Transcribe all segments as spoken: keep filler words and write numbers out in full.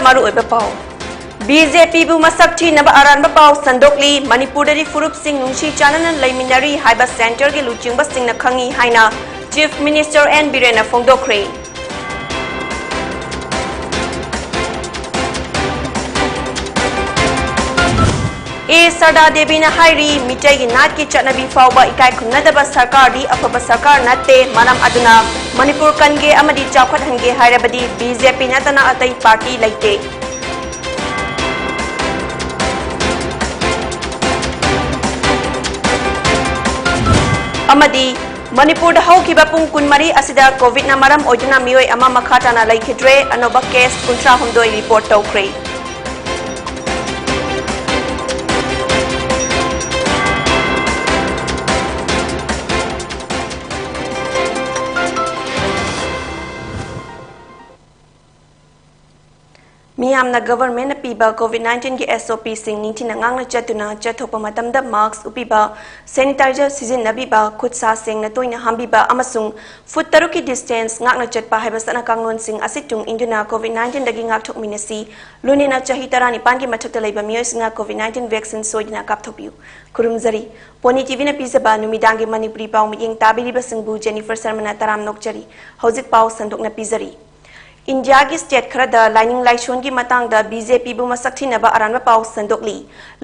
ꯃꯔꯨꯑꯣꯏꯕ ꯄꯥꯎ꯫ B J ꯄꯤꯕꯨ ꯃꯁꯛ ꯊꯤꯅꯕ ꯑꯔꯥꯟꯕ ꯄꯥꯎ ꯁꯟꯗꯣꯛꯂꯤ꯫ ꯃꯅꯤꯄꯨꯔꯗꯗꯤ ꯐꯨꯔꯨꯞꯁꯤꯡ ꯅꯨꯡꯁꯤ ꯆꯥꯟꯅꯅ ꯂꯩꯃꯤꯟꯅꯔꯤ ꯍꯥꯏꯕ centreꯒꯤ ꯂꯨꯆꯤꯡꯕꯁꯤꯡꯅ ꯈꯪꯉꯤ ꯍꯥꯏꯅ Chief Minister ꯑꯦꯟ ꯕꯤꯔꯦꯟꯅ ꯐꯣꯡꯗꯣꯛꯈ꯭ꯔꯦ꯫ ꯑꯦ ꯁꯔꯗꯥ ꯗꯦꯕꯤꯅ ꯍꯥꯏꯔꯤ, ꯃꯤꯇꯩꯒꯤ ꯅꯥꯠꯀꯤ ꯆꯠꯅꯕꯤ ꯐꯥꯎꯕ ꯏꯀꯥꯏ ꯈꯨꯝꯅꯗꯕ ꯁꯔꯀꯥꯔꯗꯤ ꯑꯐꯕ ꯁꯔꯀꯥꯔ ꯅꯠꯇꯦ꯫ ꯃꯔꯝ ꯑꯗꯨꯅ ꯃꯅꯤꯄꯨꯔ ꯀꯟꯒꯦ ꯑꯃꯗꯤ ꯆꯥꯎꯈꯠꯍꯟꯒꯦ ꯍꯥꯏꯔꯕꯗꯤ ꯕꯤ ꯖꯦ ꯄꯤ ꯅꯠꯇꯅ ꯑꯇꯩ party ꯂꯩꯇꯦ꯫ ꯑꯃꯗꯤ ꯃꯅꯤꯄꯨꯔꯗ ꯍꯧꯈꯤꯕ ꯄꯨꯡ ꯀꯨꯟꯃꯔꯤ ꯑꯁꯤꯗ COVID-ꯅ ꯃꯔꯝ ꯑꯣꯏꯗꯨꯅ ꯃꯤꯑꯣꯏ ꯑꯃ ꯃꯈꯥ ꯇꯥꯅ ꯂꯩꯈꯤꯗ꯭ꯔꯦ꯫ ꯑꯅꯧꯕ case ꯀꯨꯟꯊ꯭ꯔꯥ ꯍꯨꯝꯗꯣꯏ report ꯇꯧꯈ꯭ꯔꯦ꯫ ꯃꯤꯌꯥꯝꯅ governmentꯅ ꯄꯤꯕ COVID nineteenꯒꯤ S O Pꯁꯤꯡ ꯅꯤꯡꯊꯤꯅ ꯉꯥꯛꯅ ꯆꯠꯇꯨꯅ ꯆꯠꯊꯣꯛꯄ ꯃꯇꯝꯗ mask ꯎꯞꯄꯤꯕ, sanitizer ꯁꯤꯖꯤꯟꯅꯕꯤꯕ, ꯈꯨꯠ ꯁꯥ ꯁꯦꯡꯅ ꯇꯣꯏꯅ ꯍꯥꯝꯕꯤꯕ ꯑꯃꯁꯨꯡ foot ꯇꯔꯨꯛꯀꯤ distance ꯉꯥꯛꯅ ꯆꯠꯄ ꯍꯥꯏꯕ ꯆꯠꯅ ꯀꯥꯡꯂꯣꯟꯁꯤꯡ ꯑꯁꯤ ꯇꯨꯡ ꯏꯟꯗꯨꯅ COVID nineteenꯗꯒꯤ ꯉꯥꯛꯊꯣꯛꯃꯤꯟꯅꯁꯤ꯫ ꯂꯣꯏꯅꯅ ꯆꯍꯤ ꯇꯔꯥꯅꯤꯄꯥꯟꯒꯤ ꯃꯊꯛꯇ ꯂꯩꯕ ꯃꯤꯑꯣꯏꯁꯤꯡꯅ COVID nineteen vaccine ꯁꯣꯏꯗꯅ ꯀꯥꯞꯊꯣꯛꯄꯤꯌꯨ꯫ ꯈꯨꯔꯨꯝꯖꯔꯤ꯫ ꯄꯣꯅꯤ TVꯅ ꯄꯤꯖꯕ ꯅꯨꯃꯤꯗꯥꯡꯒꯤ ꯃꯅꯤꯄꯨꯔꯤ ꯄꯥꯎ ꯃꯤꯠꯌꯦꯡ ꯇꯥꯕꯤꯔꯤꯕꯁꯤꯡꯕꯨ Jennifer Sharmaꯅ ꯇꯔꯥꯝ ꯅꯣꯛꯆꯔꯤ꯫ ꯍꯧꯖꯤꯛ ꯄꯥꯎ ꯁꯟꯗꯣꯛꯅ ꯄꯤꯖꯔꯤ꯫ ꯏꯟꯗꯤꯌꯥꯒꯤ state ꯈꯔꯗ ꯂꯥꯏꯅꯤꯡ ꯂꯥꯏꯁꯣꯟꯒꯤ ꯃꯇꯥꯡꯗ BJPꯕꯨ ꯃꯁꯛ ꯊꯤꯅꯕ ꯑꯔꯥꯟꯕ ꯄꯥꯎ ꯁꯟꯗꯣꯛꯂꯤ꯫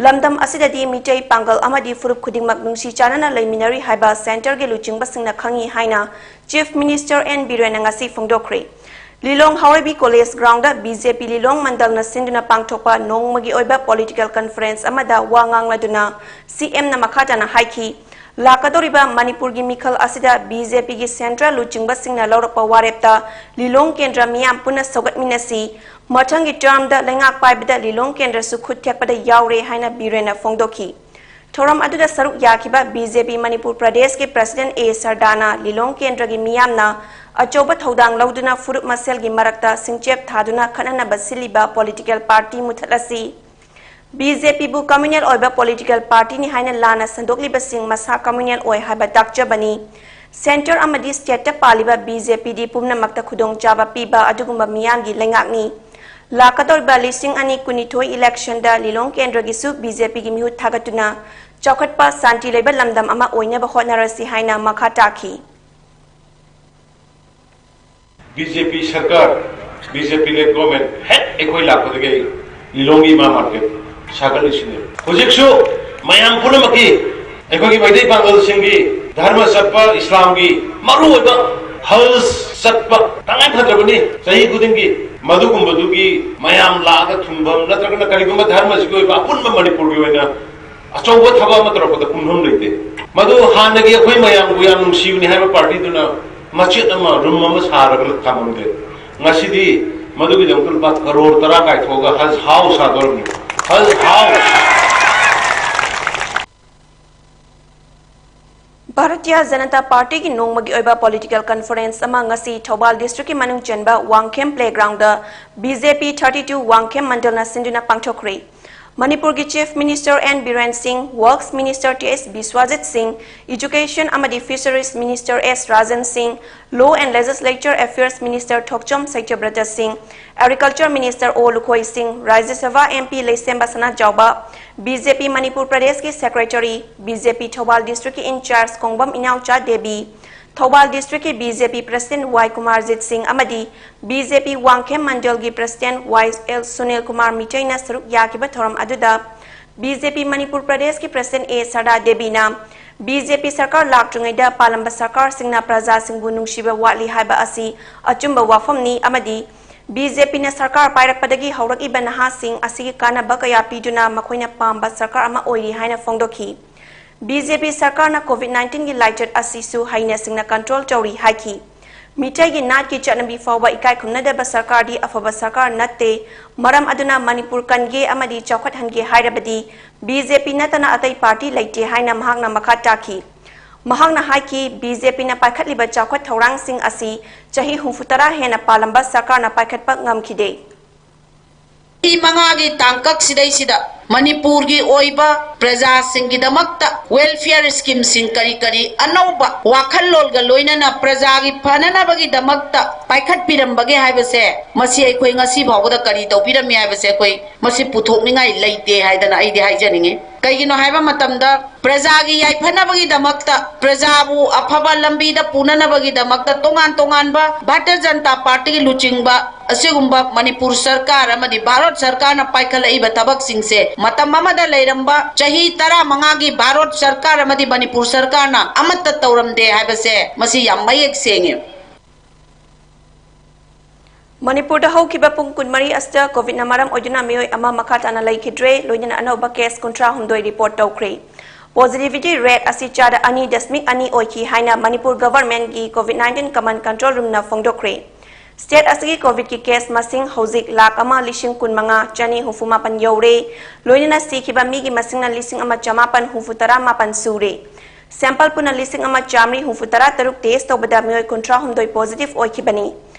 ꯂꯝꯗꯝ ꯑꯁꯤꯗꯗꯤ ꯃꯤꯇꯩ ꯄꯥꯡꯒꯜ ꯑꯃꯗꯤ ꯐꯨꯔꯨꯞ ꯈꯨꯗꯤꯡꯃꯛ ꯅꯨꯡꯁꯤ ꯆꯥꯟꯅꯅ ꯂꯩꯃꯤꯟꯅꯔꯤ ꯍꯥꯏꯕ centreꯒꯤ ꯂꯨꯆꯤꯡꯕꯁꯤꯡꯅ ꯈꯪꯉꯤ ꯍꯥꯏꯅ Chief Minister ꯑꯦꯟ ꯕꯤꯔꯦꯟꯅ ꯉꯁꯤ ꯐꯣꯡꯗꯣꯛꯈ꯭ꯔꯦ꯫ ꯂꯤꯂꯣꯡ ꯍꯥꯎꯔꯩꯕꯤ college groundꯗ BJP ꯂꯤꯂꯣꯡ ꯃꯟꯗꯜꯅ ꯁꯤꯟꯗꯨꯅ ꯄꯥꯡꯊꯣꯛꯄ ꯅꯣꯡꯃꯒꯤ ꯑꯣꯏꯕ political conference ꯑꯃꯗ ꯋꯥ ꯉꯥꯡꯂꯗꯨꯅ CMꯅ ꯃꯈꯥ ꯇꯥꯅ ꯍꯥꯏꯈꯤ, ꯂꯥꯛꯀꯗꯧꯔꯤꯕ ꯃꯅꯤꯄꯨꯔꯒꯤ ꯃꯤꯈꯜ ꯑꯁꯤꯗ BJPꯒꯤ centre ꯂꯨꯆꯤꯡꯕꯁꯤꯡꯅ ꯂꯧꯔꯛꯄ ꯋꯥꯔꯦꯞꯇ ꯂꯤꯂꯣꯡ ꯀꯦꯟꯗ꯭ꯔ ꯃꯤꯌꯥꯝ ꯄꯨꯟꯅ ꯁꯧꯒꯠꯃꯤꯟꯅꯁꯤ꯫ ꯃꯊꯪꯒꯤ termꯗ ꯂꯩꯉꯥꯛ ꯄꯥꯏꯕꯗ ꯂꯤꯂꯣꯡ ꯀꯦꯟꯗ꯭ꯔꯁꯨ ꯈꯨꯠ ꯊꯦꯛꯄꯗ ꯌꯥꯎꯔꯦ ꯍꯥꯏꯅ ꯕꯤꯔꯦꯟꯅ ꯐꯣꯡꯗꯣꯛꯈꯤ꯫ ꯊꯧꯔꯝ ꯑꯗꯨꯗ ꯁꯔꯨꯛ ꯌꯥꯈꯤꯕ BJP ꯃꯅꯤꯄꯨꯔ ꯄ꯭ꯔꯗꯦꯁꯀꯤ president ꯑꯦ ꯁꯔꯗꯥꯅ ꯂꯤꯂꯣꯡ ꯀꯦꯟꯗ꯭ꯔꯒꯤ ꯃꯤꯌꯥꯝꯅ ꯑꯆꯧꯕ ꯊꯧꯗꯥꯡ ꯂꯧꯗꯨꯅ ꯐꯨꯔꯨꯞ ꯃꯁꯦꯜꯒꯤ ꯃꯔꯛꯇ ꯁꯤꯡꯆꯦꯞ ꯊꯥꯗꯨꯅ ꯈꯠꯅꯅꯕ ꯁꯤꯜꯂꯤꯕ political party ꯃꯨꯊꯠꯂꯁꯤ꯫ BJPꯕꯨ communal ꯑꯣꯏꯕ political partyꯅꯤ ꯍꯥꯏꯅ ꯂꯥꯟꯅ ꯁꯟꯗꯣꯛꯂꯤꯕꯁꯤꯡ ꯃꯁꯥ communal ꯑꯣꯏ ꯍꯥꯏꯕ ꯇꯥꯛꯆꯕꯅꯤ꯫ Centre ꯑꯃꯗꯤ stateꯇ ꯄꯥꯜꯂꯤꯕ BJPꯗꯤ ꯄꯨꯝꯅꯃꯛꯇ ꯈꯨꯗꯣꯡꯆꯥꯕ ꯄꯤꯕ ꯑꯗꯨꯒꯨꯝꯕ ꯃꯤꯌꯥꯝꯒꯤ ꯂꯩꯉꯥꯛꯅꯤ꯫ ꯂꯥꯛꯀꯗꯧꯔꯤꯕ ꯂꯤꯁꯤꯡ ꯑꯅꯤ ꯀꯨꯟꯅꯤꯊꯣꯏ ꯏꯂꯦꯛꯁꯟꯗ ꯂꯤꯂꯣꯡ ꯀꯦꯟꯗ꯭ꯔꯒꯤꯁꯨ ꯕꯤ ꯖꯦ ꯄꯤꯒꯤ ꯃꯤꯍꯨꯠ ꯊꯥꯒꯠꯇꯨꯅ ꯆꯥꯎꯈꯠꯄ ꯁꯥꯟꯇꯤ ꯂꯩꯕ ꯂꯝꯗꯝ ꯑꯃ ꯑꯣꯏꯅꯕ ꯍꯣꯠꯅꯔꯁꯤ ꯍꯥꯏꯅ ꯃꯈꯥ ꯇꯥꯈꯤ꯫ ꯕꯤ ꯖꯦ ꯄꯤ ꯁꯔꯀꯥꯔ, ꯕꯤ ꯖꯦ ꯄꯤ ꯂꯦꯗ ꯒꯣꯔꯃꯦꯟ ꯍꯦꯛ ꯑꯩꯈꯣꯏ ꯂꯥꯛꯄꯗꯒꯤ ꯑꯩ ꯂꯤꯂꯣꯡꯒꯤ ꯏꯃꯥ ꯃꯥꯔꯀꯦꯠ ꯁꯥꯒꯠꯂꯤꯁꯤꯅꯦ꯫ ꯍꯧꯖꯤꯛꯁꯨ ꯃꯌꯥꯝ ꯄꯨꯝꯅꯃꯛꯀꯤ, ꯑꯩꯈꯣꯏꯒꯤ ꯃꯩꯇꯩ ꯄꯥꯡꯒꯜꯁꯤꯡꯒꯤ ꯙꯔꯃ ꯆꯠꯄ, ꯏꯁꯂꯥꯝꯒꯤ ꯃꯔꯨꯑꯣꯏꯕ ꯍꯖ ꯆꯠꯄ ꯇꯉꯥꯏ ꯐꯗ꯭ꯔꯕꯅꯤ꯫ ꯆꯍꯤ ꯈꯨꯗꯤꯡꯒꯤ ꯃꯗꯨꯒꯨꯝꯕꯗꯨꯒꯤ ꯃꯌꯥꯝ ꯂꯥꯛꯑꯒ ꯊꯨꯡꯐꯝ ꯅꯠꯇ꯭ꯔꯒꯅ ꯀꯔꯤꯒꯨꯝꯕ ꯙꯔꯃꯁꯤꯒꯤ ꯑꯣꯏꯕ ꯑꯄꯨꯟꯕ ꯃꯅꯤꯄꯨꯔꯒꯤ ꯑꯣꯏꯅ ꯑꯆꯧꯕ ꯊꯕꯛ ꯑꯃ ꯇꯧꯔꯛꯄꯗ ꯄꯨꯟꯐꯝ ꯂꯩꯇꯦ꯫ ꯃꯗꯨ ꯍꯥꯟꯅꯒꯤ ꯑꯩꯈꯣꯏ ꯃꯌꯥꯝꯕꯨ ꯌꯥꯝ ꯅꯨꯡꯁꯤꯕꯅꯤ ꯍꯥꯏꯕ ꯄꯥꯔꯇꯤꯗꯨꯅ ꯃꯆꯦꯠ ꯑꯃ, ꯔꯨꯝ ꯑꯃ ꯁꯥꯔꯒ ꯊꯝꯃꯝꯗꯦ꯫ ꯉꯁꯤꯗꯤ ꯃꯗꯨꯒꯤꯗꯃꯛꯇ ꯂꯨꯄꯥ ꯀꯔꯣꯔ ꯇꯔꯥ ꯀꯥꯏꯊꯣꯛꯑꯒ ꯍꯖ ꯍꯥꯎ ꯁꯥꯗꯧꯔꯕꯅꯤ꯫ ꯍꯖ ꯍꯥꯎ! ꯚꯥꯔꯇꯤꯌ ꯖꯅꯇꯥ ꯄꯥꯔꯇꯤꯒꯤ ꯅꯣꯡꯃꯒꯤ ꯑꯣꯏꯕ ꯄꯣꯂꯤꯇꯤꯀꯦꯜ ꯀꯟꯐꯔꯦꯟꯁ ꯑꯃ ꯉꯁꯤ ꯊꯧꯕꯥꯜ ꯗꯤꯁꯇ꯭ꯔꯤꯛꯀꯤ ꯃꯅꯨꯡ ꯆꯟꯕ ꯋꯥꯡꯈꯦꯝ ꯄ꯭ꯂꯦꯒ꯭ꯔꯥꯎꯟꯗ ꯕꯤ ꯖꯦ ꯄꯤ ꯊꯥꯔꯇꯤ ꯇꯨ ꯋꯥꯡꯈꯦꯝ ꯃꯟꯗꯜꯅ ꯁꯤꯟꯗꯨꯅ ꯄꯥꯡꯊꯣꯛꯈ꯭ꯔꯤ꯫ ꯃꯅꯤꯄꯨꯔꯒꯤ ꯆꯤꯐ ꯃꯤꯅꯤꯁꯇꯔ ꯑꯦꯟ ꯕꯤꯔꯦꯟ ꯁꯤꯡ, ꯋꯔꯛꯁ ꯃꯤꯅꯤꯁꯇꯔ ꯇꯤ ꯑꯦꯁ ꯕꯤꯁ꯭ꯋꯥꯖꯤꯠ ꯁꯤꯡ, ꯏꯖꯨꯀꯦꯁꯟ ꯑꯃꯗꯤ ꯐꯤꯁꯔꯤꯖ ꯃꯤꯅꯤꯁꯇꯔ ꯑꯦꯁ ꯔꯥꯖꯟ ꯁꯤꯡ, ꯂꯣ ꯑꯦꯟ ꯂꯦꯖꯤꯁꯂꯦꯆꯔ ꯑꯦꯐꯤꯌꯔꯁ ꯃꯤꯅꯤꯁꯇꯔ ꯊꯣꯛꯆꯣꯝ ꯁꯩꯇ꯭ꯌꯕ꯭ꯔꯇ ꯁꯤꯡ, ꯑꯦꯒ꯭ꯔꯤꯀꯜꯆꯔ ꯃꯤꯅꯤꯁꯇꯔ ꯑꯣ ꯂꯨꯈꯣꯏ ꯁꯤꯡ, ꯔꯥꯖ꯭ꯌ ꯁꯚꯥ ꯑꯦꯝ ꯄꯤ ꯂꯩꯁꯦꯝꯕ ꯁꯅꯥꯖꯥꯎꯕ, ꯕꯤ ꯖꯦ ꯄꯤ ꯃꯅꯤꯄꯨꯔ ꯄ꯭ꯔꯗꯦꯁꯀꯤ ꯁꯦꯀ꯭ꯔꯦꯇꯔꯤ, ꯕꯤ ꯖꯦ ꯄꯤ ꯊꯧꯕꯥꯜ ꯗꯤꯁꯇ꯭ꯔꯤꯛꯀꯤ ꯏꯟꯆꯥꯔꯖ ꯀꯣꯡꯕꯝ ꯏꯅꯥꯎꯆꯥ ꯗꯦꯕꯤ, ꯊꯧꯕꯥꯜ ꯗꯤꯁꯇ꯭ꯔꯤꯛꯀꯤ ꯕꯤ ꯖꯦ ꯄꯤ ꯄ꯭ꯔꯁꯤꯗꯦꯟꯠ ꯋꯥꯏ ꯀꯨꯃꯥꯔꯖꯤꯠ ꯁꯤꯡ ꯑꯃꯗꯤ ꯕꯤ ꯖꯦ ꯄꯤ ꯋꯥꯡꯈꯦꯝ ꯃꯟꯗꯜꯒꯤ ꯄ꯭ꯔꯁꯤꯗꯦꯟꯠ ꯋꯥꯏ ꯑꯦꯜ ꯁꯨꯅꯤꯜ ꯀꯨꯃꯥꯔ ꯃꯤꯇꯩꯅ ꯁꯔꯨꯛ ꯌꯥꯈꯤꯕ ꯊꯧꯔꯝ ꯑꯗꯨꯗ ꯕꯤ ꯖꯦ ꯄꯤ ꯃꯅꯤꯄꯨꯔ ꯄ꯭ꯔꯗꯦꯁꯀꯤ ꯄ꯭ꯔꯁꯤꯗꯦꯟꯠ ꯑꯦ ꯁꯔꯗꯥ ꯗꯦꯕꯤꯅ ꯕꯤ ꯖꯦ ꯄꯤ ꯁꯔꯀꯥꯔ ꯂꯥꯛꯇ꯭ꯔꯤꯉꯩꯗ ꯄꯥꯜꯂꯝꯕ ꯁꯔꯀꯥꯔꯁꯤꯡꯅ ꯄ꯭ꯔꯖꯥꯁꯤꯡꯕꯨ ꯅꯨꯡꯁꯤꯕ ꯋꯥꯠꯂꯤ ꯍꯥꯏꯕ ꯑꯁꯤ ꯑꯆꯨꯝꯕ ꯋꯥꯐꯝꯅꯤ ꯑꯃꯗꯤ ꯕꯤ ꯖꯦ ꯄꯤꯅ ꯁꯔꯀꯥꯔ ꯄꯥꯏꯔꯛꯄꯗꯒꯤ ꯍꯧꯔꯛꯏꯕ ꯅꯍꯥꯁꯤꯡ ꯑꯁꯤꯒꯤ ꯀꯥꯟꯅꯕ ꯀꯌꯥ ꯄꯤꯗꯨꯅ ꯃꯈꯣꯏꯅ ꯄꯥꯝꯕ ꯁꯔꯀꯥꯔ ꯑꯃ ꯑꯣꯏꯔꯤ ꯍꯥꯏꯅ ꯐꯣꯡꯗꯣꯛꯈꯤ꯫ ꯕꯤ ꯖꯦ ꯄꯤ ꯁꯔꯀꯥꯔꯅ ꯀꯣꯚꯤꯗ ꯅꯥꯏꯟꯇꯤꯟꯒꯤ ꯂꯥꯏꯆꯠ ꯑꯁꯤꯁꯨ ꯍꯩꯅ ꯁꯤꯡꯅ ꯀꯟꯇ꯭ꯔꯣꯜ ꯇꯧꯔꯤ ꯍꯥꯏꯈꯤ꯫ ꯃꯤꯇꯩꯒꯤ ꯅꯥꯠꯀꯤ ꯆꯠꯅꯕꯤ ꯐꯥꯎꯕ ꯏꯀꯥꯏ ꯈꯨꯝꯅꯗꯕ ꯁꯔꯀꯥꯔꯗꯤ ꯑꯐꯕ ꯁꯔꯀꯥꯔ ꯅꯠꯇꯦ꯫ ꯃꯔꯝ ꯑꯗꯨꯅ ꯃꯅꯤꯄꯨꯔ ꯀꯟꯒꯦ ꯑꯃꯗꯤ ꯆꯥꯎꯈꯠꯍꯟꯒꯦ ꯍꯥꯏꯔꯕꯗꯤ ꯕꯤ ꯖꯦ ꯄꯤ ꯅꯠꯇꯅ ꯑꯇꯩ ꯄꯥꯔꯇꯤ ꯂꯩꯇꯦ ꯍꯥꯏꯅ ꯃꯍꯥꯛꯅ ꯃꯈꯥ ꯇꯥꯈꯤ꯫ ꯃꯍꯥꯛꯅ ꯍꯥꯏꯈꯤ, ꯕꯤ ꯖꯦ ꯄꯤꯅ ꯄꯥꯏꯈꯠꯂꯤꯕ ꯆꯥꯎꯈꯠ ꯊꯧꯔꯥꯡꯁꯤꯡ ꯑꯁꯤ ꯆꯍꯤ ꯍꯨꯝꯐꯨ ꯇꯔꯥ ꯍꯦꯟꯅ ꯄꯥꯜꯂꯝꯕ ꯁꯔꯀꯥꯔꯅ ꯄꯥꯏꯈꯠꯄ ꯉꯝꯈꯤꯗꯦ꯫ ꯆꯍꯤ ꯃꯉꯥꯒꯤ ꯇꯥꯡꯀꯛ ꯁꯤꯗꯩꯁꯤꯗ ꯃꯅꯤꯄꯨꯔꯒꯤ ꯑꯣꯏꯕ ꯄ꯭ꯔꯖꯥꯁꯤꯡꯒꯤꯗꯃꯛꯇ welfare schemeꯁꯤꯡ ꯀꯔꯤ ꯀꯔꯤ ꯑꯅꯧꯕ ꯋꯥꯈꯜꯂꯣꯟꯒ ꯂꯣꯏꯅꯅ ꯄ꯭ꯔꯖꯥꯒꯤ ꯐꯅꯅꯕꯒꯤꯗꯃꯛꯇ ꯄꯥꯏꯈꯠꯄꯤꯔꯝꯕꯒꯦ ꯍꯥꯏꯕꯁꯦ, ꯃꯁꯤ ꯑꯩꯈꯣꯏ ꯉꯁꯤ ꯐꯥꯎꯕꯗ ꯀꯔꯤ ꯇꯧꯕꯤꯔꯝꯃꯤ ꯍꯥꯏꯕꯁꯦ ꯑꯩꯈꯣꯏ ꯃꯁꯤ ꯄꯨꯊꯣꯛꯅꯤꯡꯉꯥꯏ ꯂꯩꯇꯦ ꯍꯥꯏꯗꯅ ꯑꯩꯗꯤ ꯍꯥꯏꯖꯅꯤꯡꯉꯤ꯫ ꯀꯩꯒꯤꯅꯣ ꯍꯥꯏꯕ ꯃꯇꯝꯗ, ꯄ꯭ꯔꯖꯥꯒꯤ ꯌꯥꯏꯐꯅꯕꯒꯤꯗꯃꯛꯇ, ꯄ꯭ꯔꯖꯥꯕꯨ ꯑꯐꯕ ꯂꯝꯕꯤꯗ ꯄꯨꯅꯅꯕꯒꯤꯗꯃꯛꯇ ꯇꯣꯉꯥꯟ ꯇꯣꯉꯥꯟꯕ ꯚꯥꯔꯇꯤꯌ ꯖꯅꯇꯥ ꯄꯥꯔꯇꯤꯒꯤ ꯂꯨꯆꯤꯡꯕ ꯑꯁꯤꯒꯨꯝꯕ ꯃꯅꯤꯄꯨꯔ ꯁꯔꯀꯥꯔ ꯑꯃꯗꯤ ꯚꯥꯔꯠ ꯁꯔꯀꯥꯔꯅ ꯄꯥꯏꯈꯠꯂꯛꯏꯕ ꯊꯕꯛꯁꯤꯡꯁꯦ ꯃꯇꯝ ꯑꯃꯗ ꯂꯩꯔꯝꯕ ꯆꯍꯤ ꯇꯔꯥꯃꯉꯥꯒꯤ ꯚꯥꯔꯠ ꯁꯔꯀꯥꯔ ꯑꯃꯗꯤ ꯃꯅꯤꯄꯨꯔ ꯁꯔꯀꯥꯔꯅ ꯑꯃꯠꯇ ꯇꯧꯔꯝꯗꯦ ꯍꯥꯏꯕꯁꯦ ꯃꯁꯤ ꯌꯥꯝ ꯃꯌꯦꯛ ꯁꯦꯡꯉꯤ꯫ ꯃꯅꯤꯄꯨꯔꯗ ꯍꯧꯈꯤꯕ ꯄꯨꯡ ꯀꯨꯟꯃꯔꯤ ꯑꯁꯤꯗ ꯀꯣꯚꯤꯗꯅ ꯃꯔꯝ ꯑꯣꯏꯗꯨꯅ ꯃꯤꯑꯣꯏ ꯑꯃ ꯃꯈꯥ ꯇꯥꯅ ꯂꯩꯈꯤꯗ꯭ꯔꯦ, ꯂꯣꯏꯅꯅ ꯑꯅꯧꯕ ꯀꯦꯁ ꯀꯨꯟꯊ꯭ꯔꯥ ꯍꯨꯝꯗꯣꯏ ꯔꯤꯄꯣꯔꯠ ꯇꯧꯈ꯭ꯔꯦ꯫ Positivity rate ꯑꯁꯤ ꯆꯥꯗ ꯑꯅꯤ ꯗꯁꯃꯤꯛ ꯑꯅꯤ ꯑꯣꯏꯈꯤ ꯍꯥꯏꯅ ꯃꯅꯤꯄꯨꯔ ꯒꯚꯔꯟꯃꯦꯟꯠꯀꯤ ꯀꯣꯚꯤꯗ ꯅꯥꯏꯟꯇꯤꯟ ꯀꯃꯥꯟꯗ ꯀꯟꯇ꯭ꯔꯣꯜ ꯔꯨꯝꯅ ꯐꯣꯡꯗꯣꯛꯈ꯭ꯔꯦ꯫ ꯁ꯭ꯇꯦꯠ ꯑꯁꯤꯒꯤ ꯀꯣꯚꯤꯗꯀꯤ ꯀꯦꯁ ꯃꯁꯤꯡ ꯍꯧꯖꯤꯛ ꯂꯥꯈ ꯑꯃ ꯂꯤꯁꯤꯡ ꯀꯨꯟ ꯃꯉꯥ ꯆꯅꯤ ꯍꯨꯝꯐꯨ ꯃꯥꯄꯟ ꯌꯧꯔꯦ, ꯂꯣꯏꯅꯅ ꯁꯤꯈꯤꯕ ꯃꯤꯒꯤ ꯃꯁꯤꯡꯅ ꯂꯤꯁꯤꯡ ꯑꯃ ꯆꯃꯥꯄꯟ ꯍꯨꯝꯐꯨ ꯇꯔꯥ ꯃꯥꯄꯟ ꯁꯨꯔꯦ꯫ ꯁꯦꯝꯄꯜ ꯄꯨꯟꯅ ꯂꯤꯁꯤꯡ ꯑꯃ ꯆꯥꯃꯔꯤ ꯍꯨꯝꯐꯨ ꯇꯔꯥ ꯇꯔꯨꯛ ꯇꯦꯁ ꯇꯧꯕꯗ ꯃꯤꯑꯣꯏ ꯀꯨꯟꯊ꯭ꯔꯥ ꯍꯨꯝꯗꯣꯏ ꯄꯣꯖꯤꯇꯤꯚ ꯑꯣꯏꯈꯤꯕꯅꯤ꯫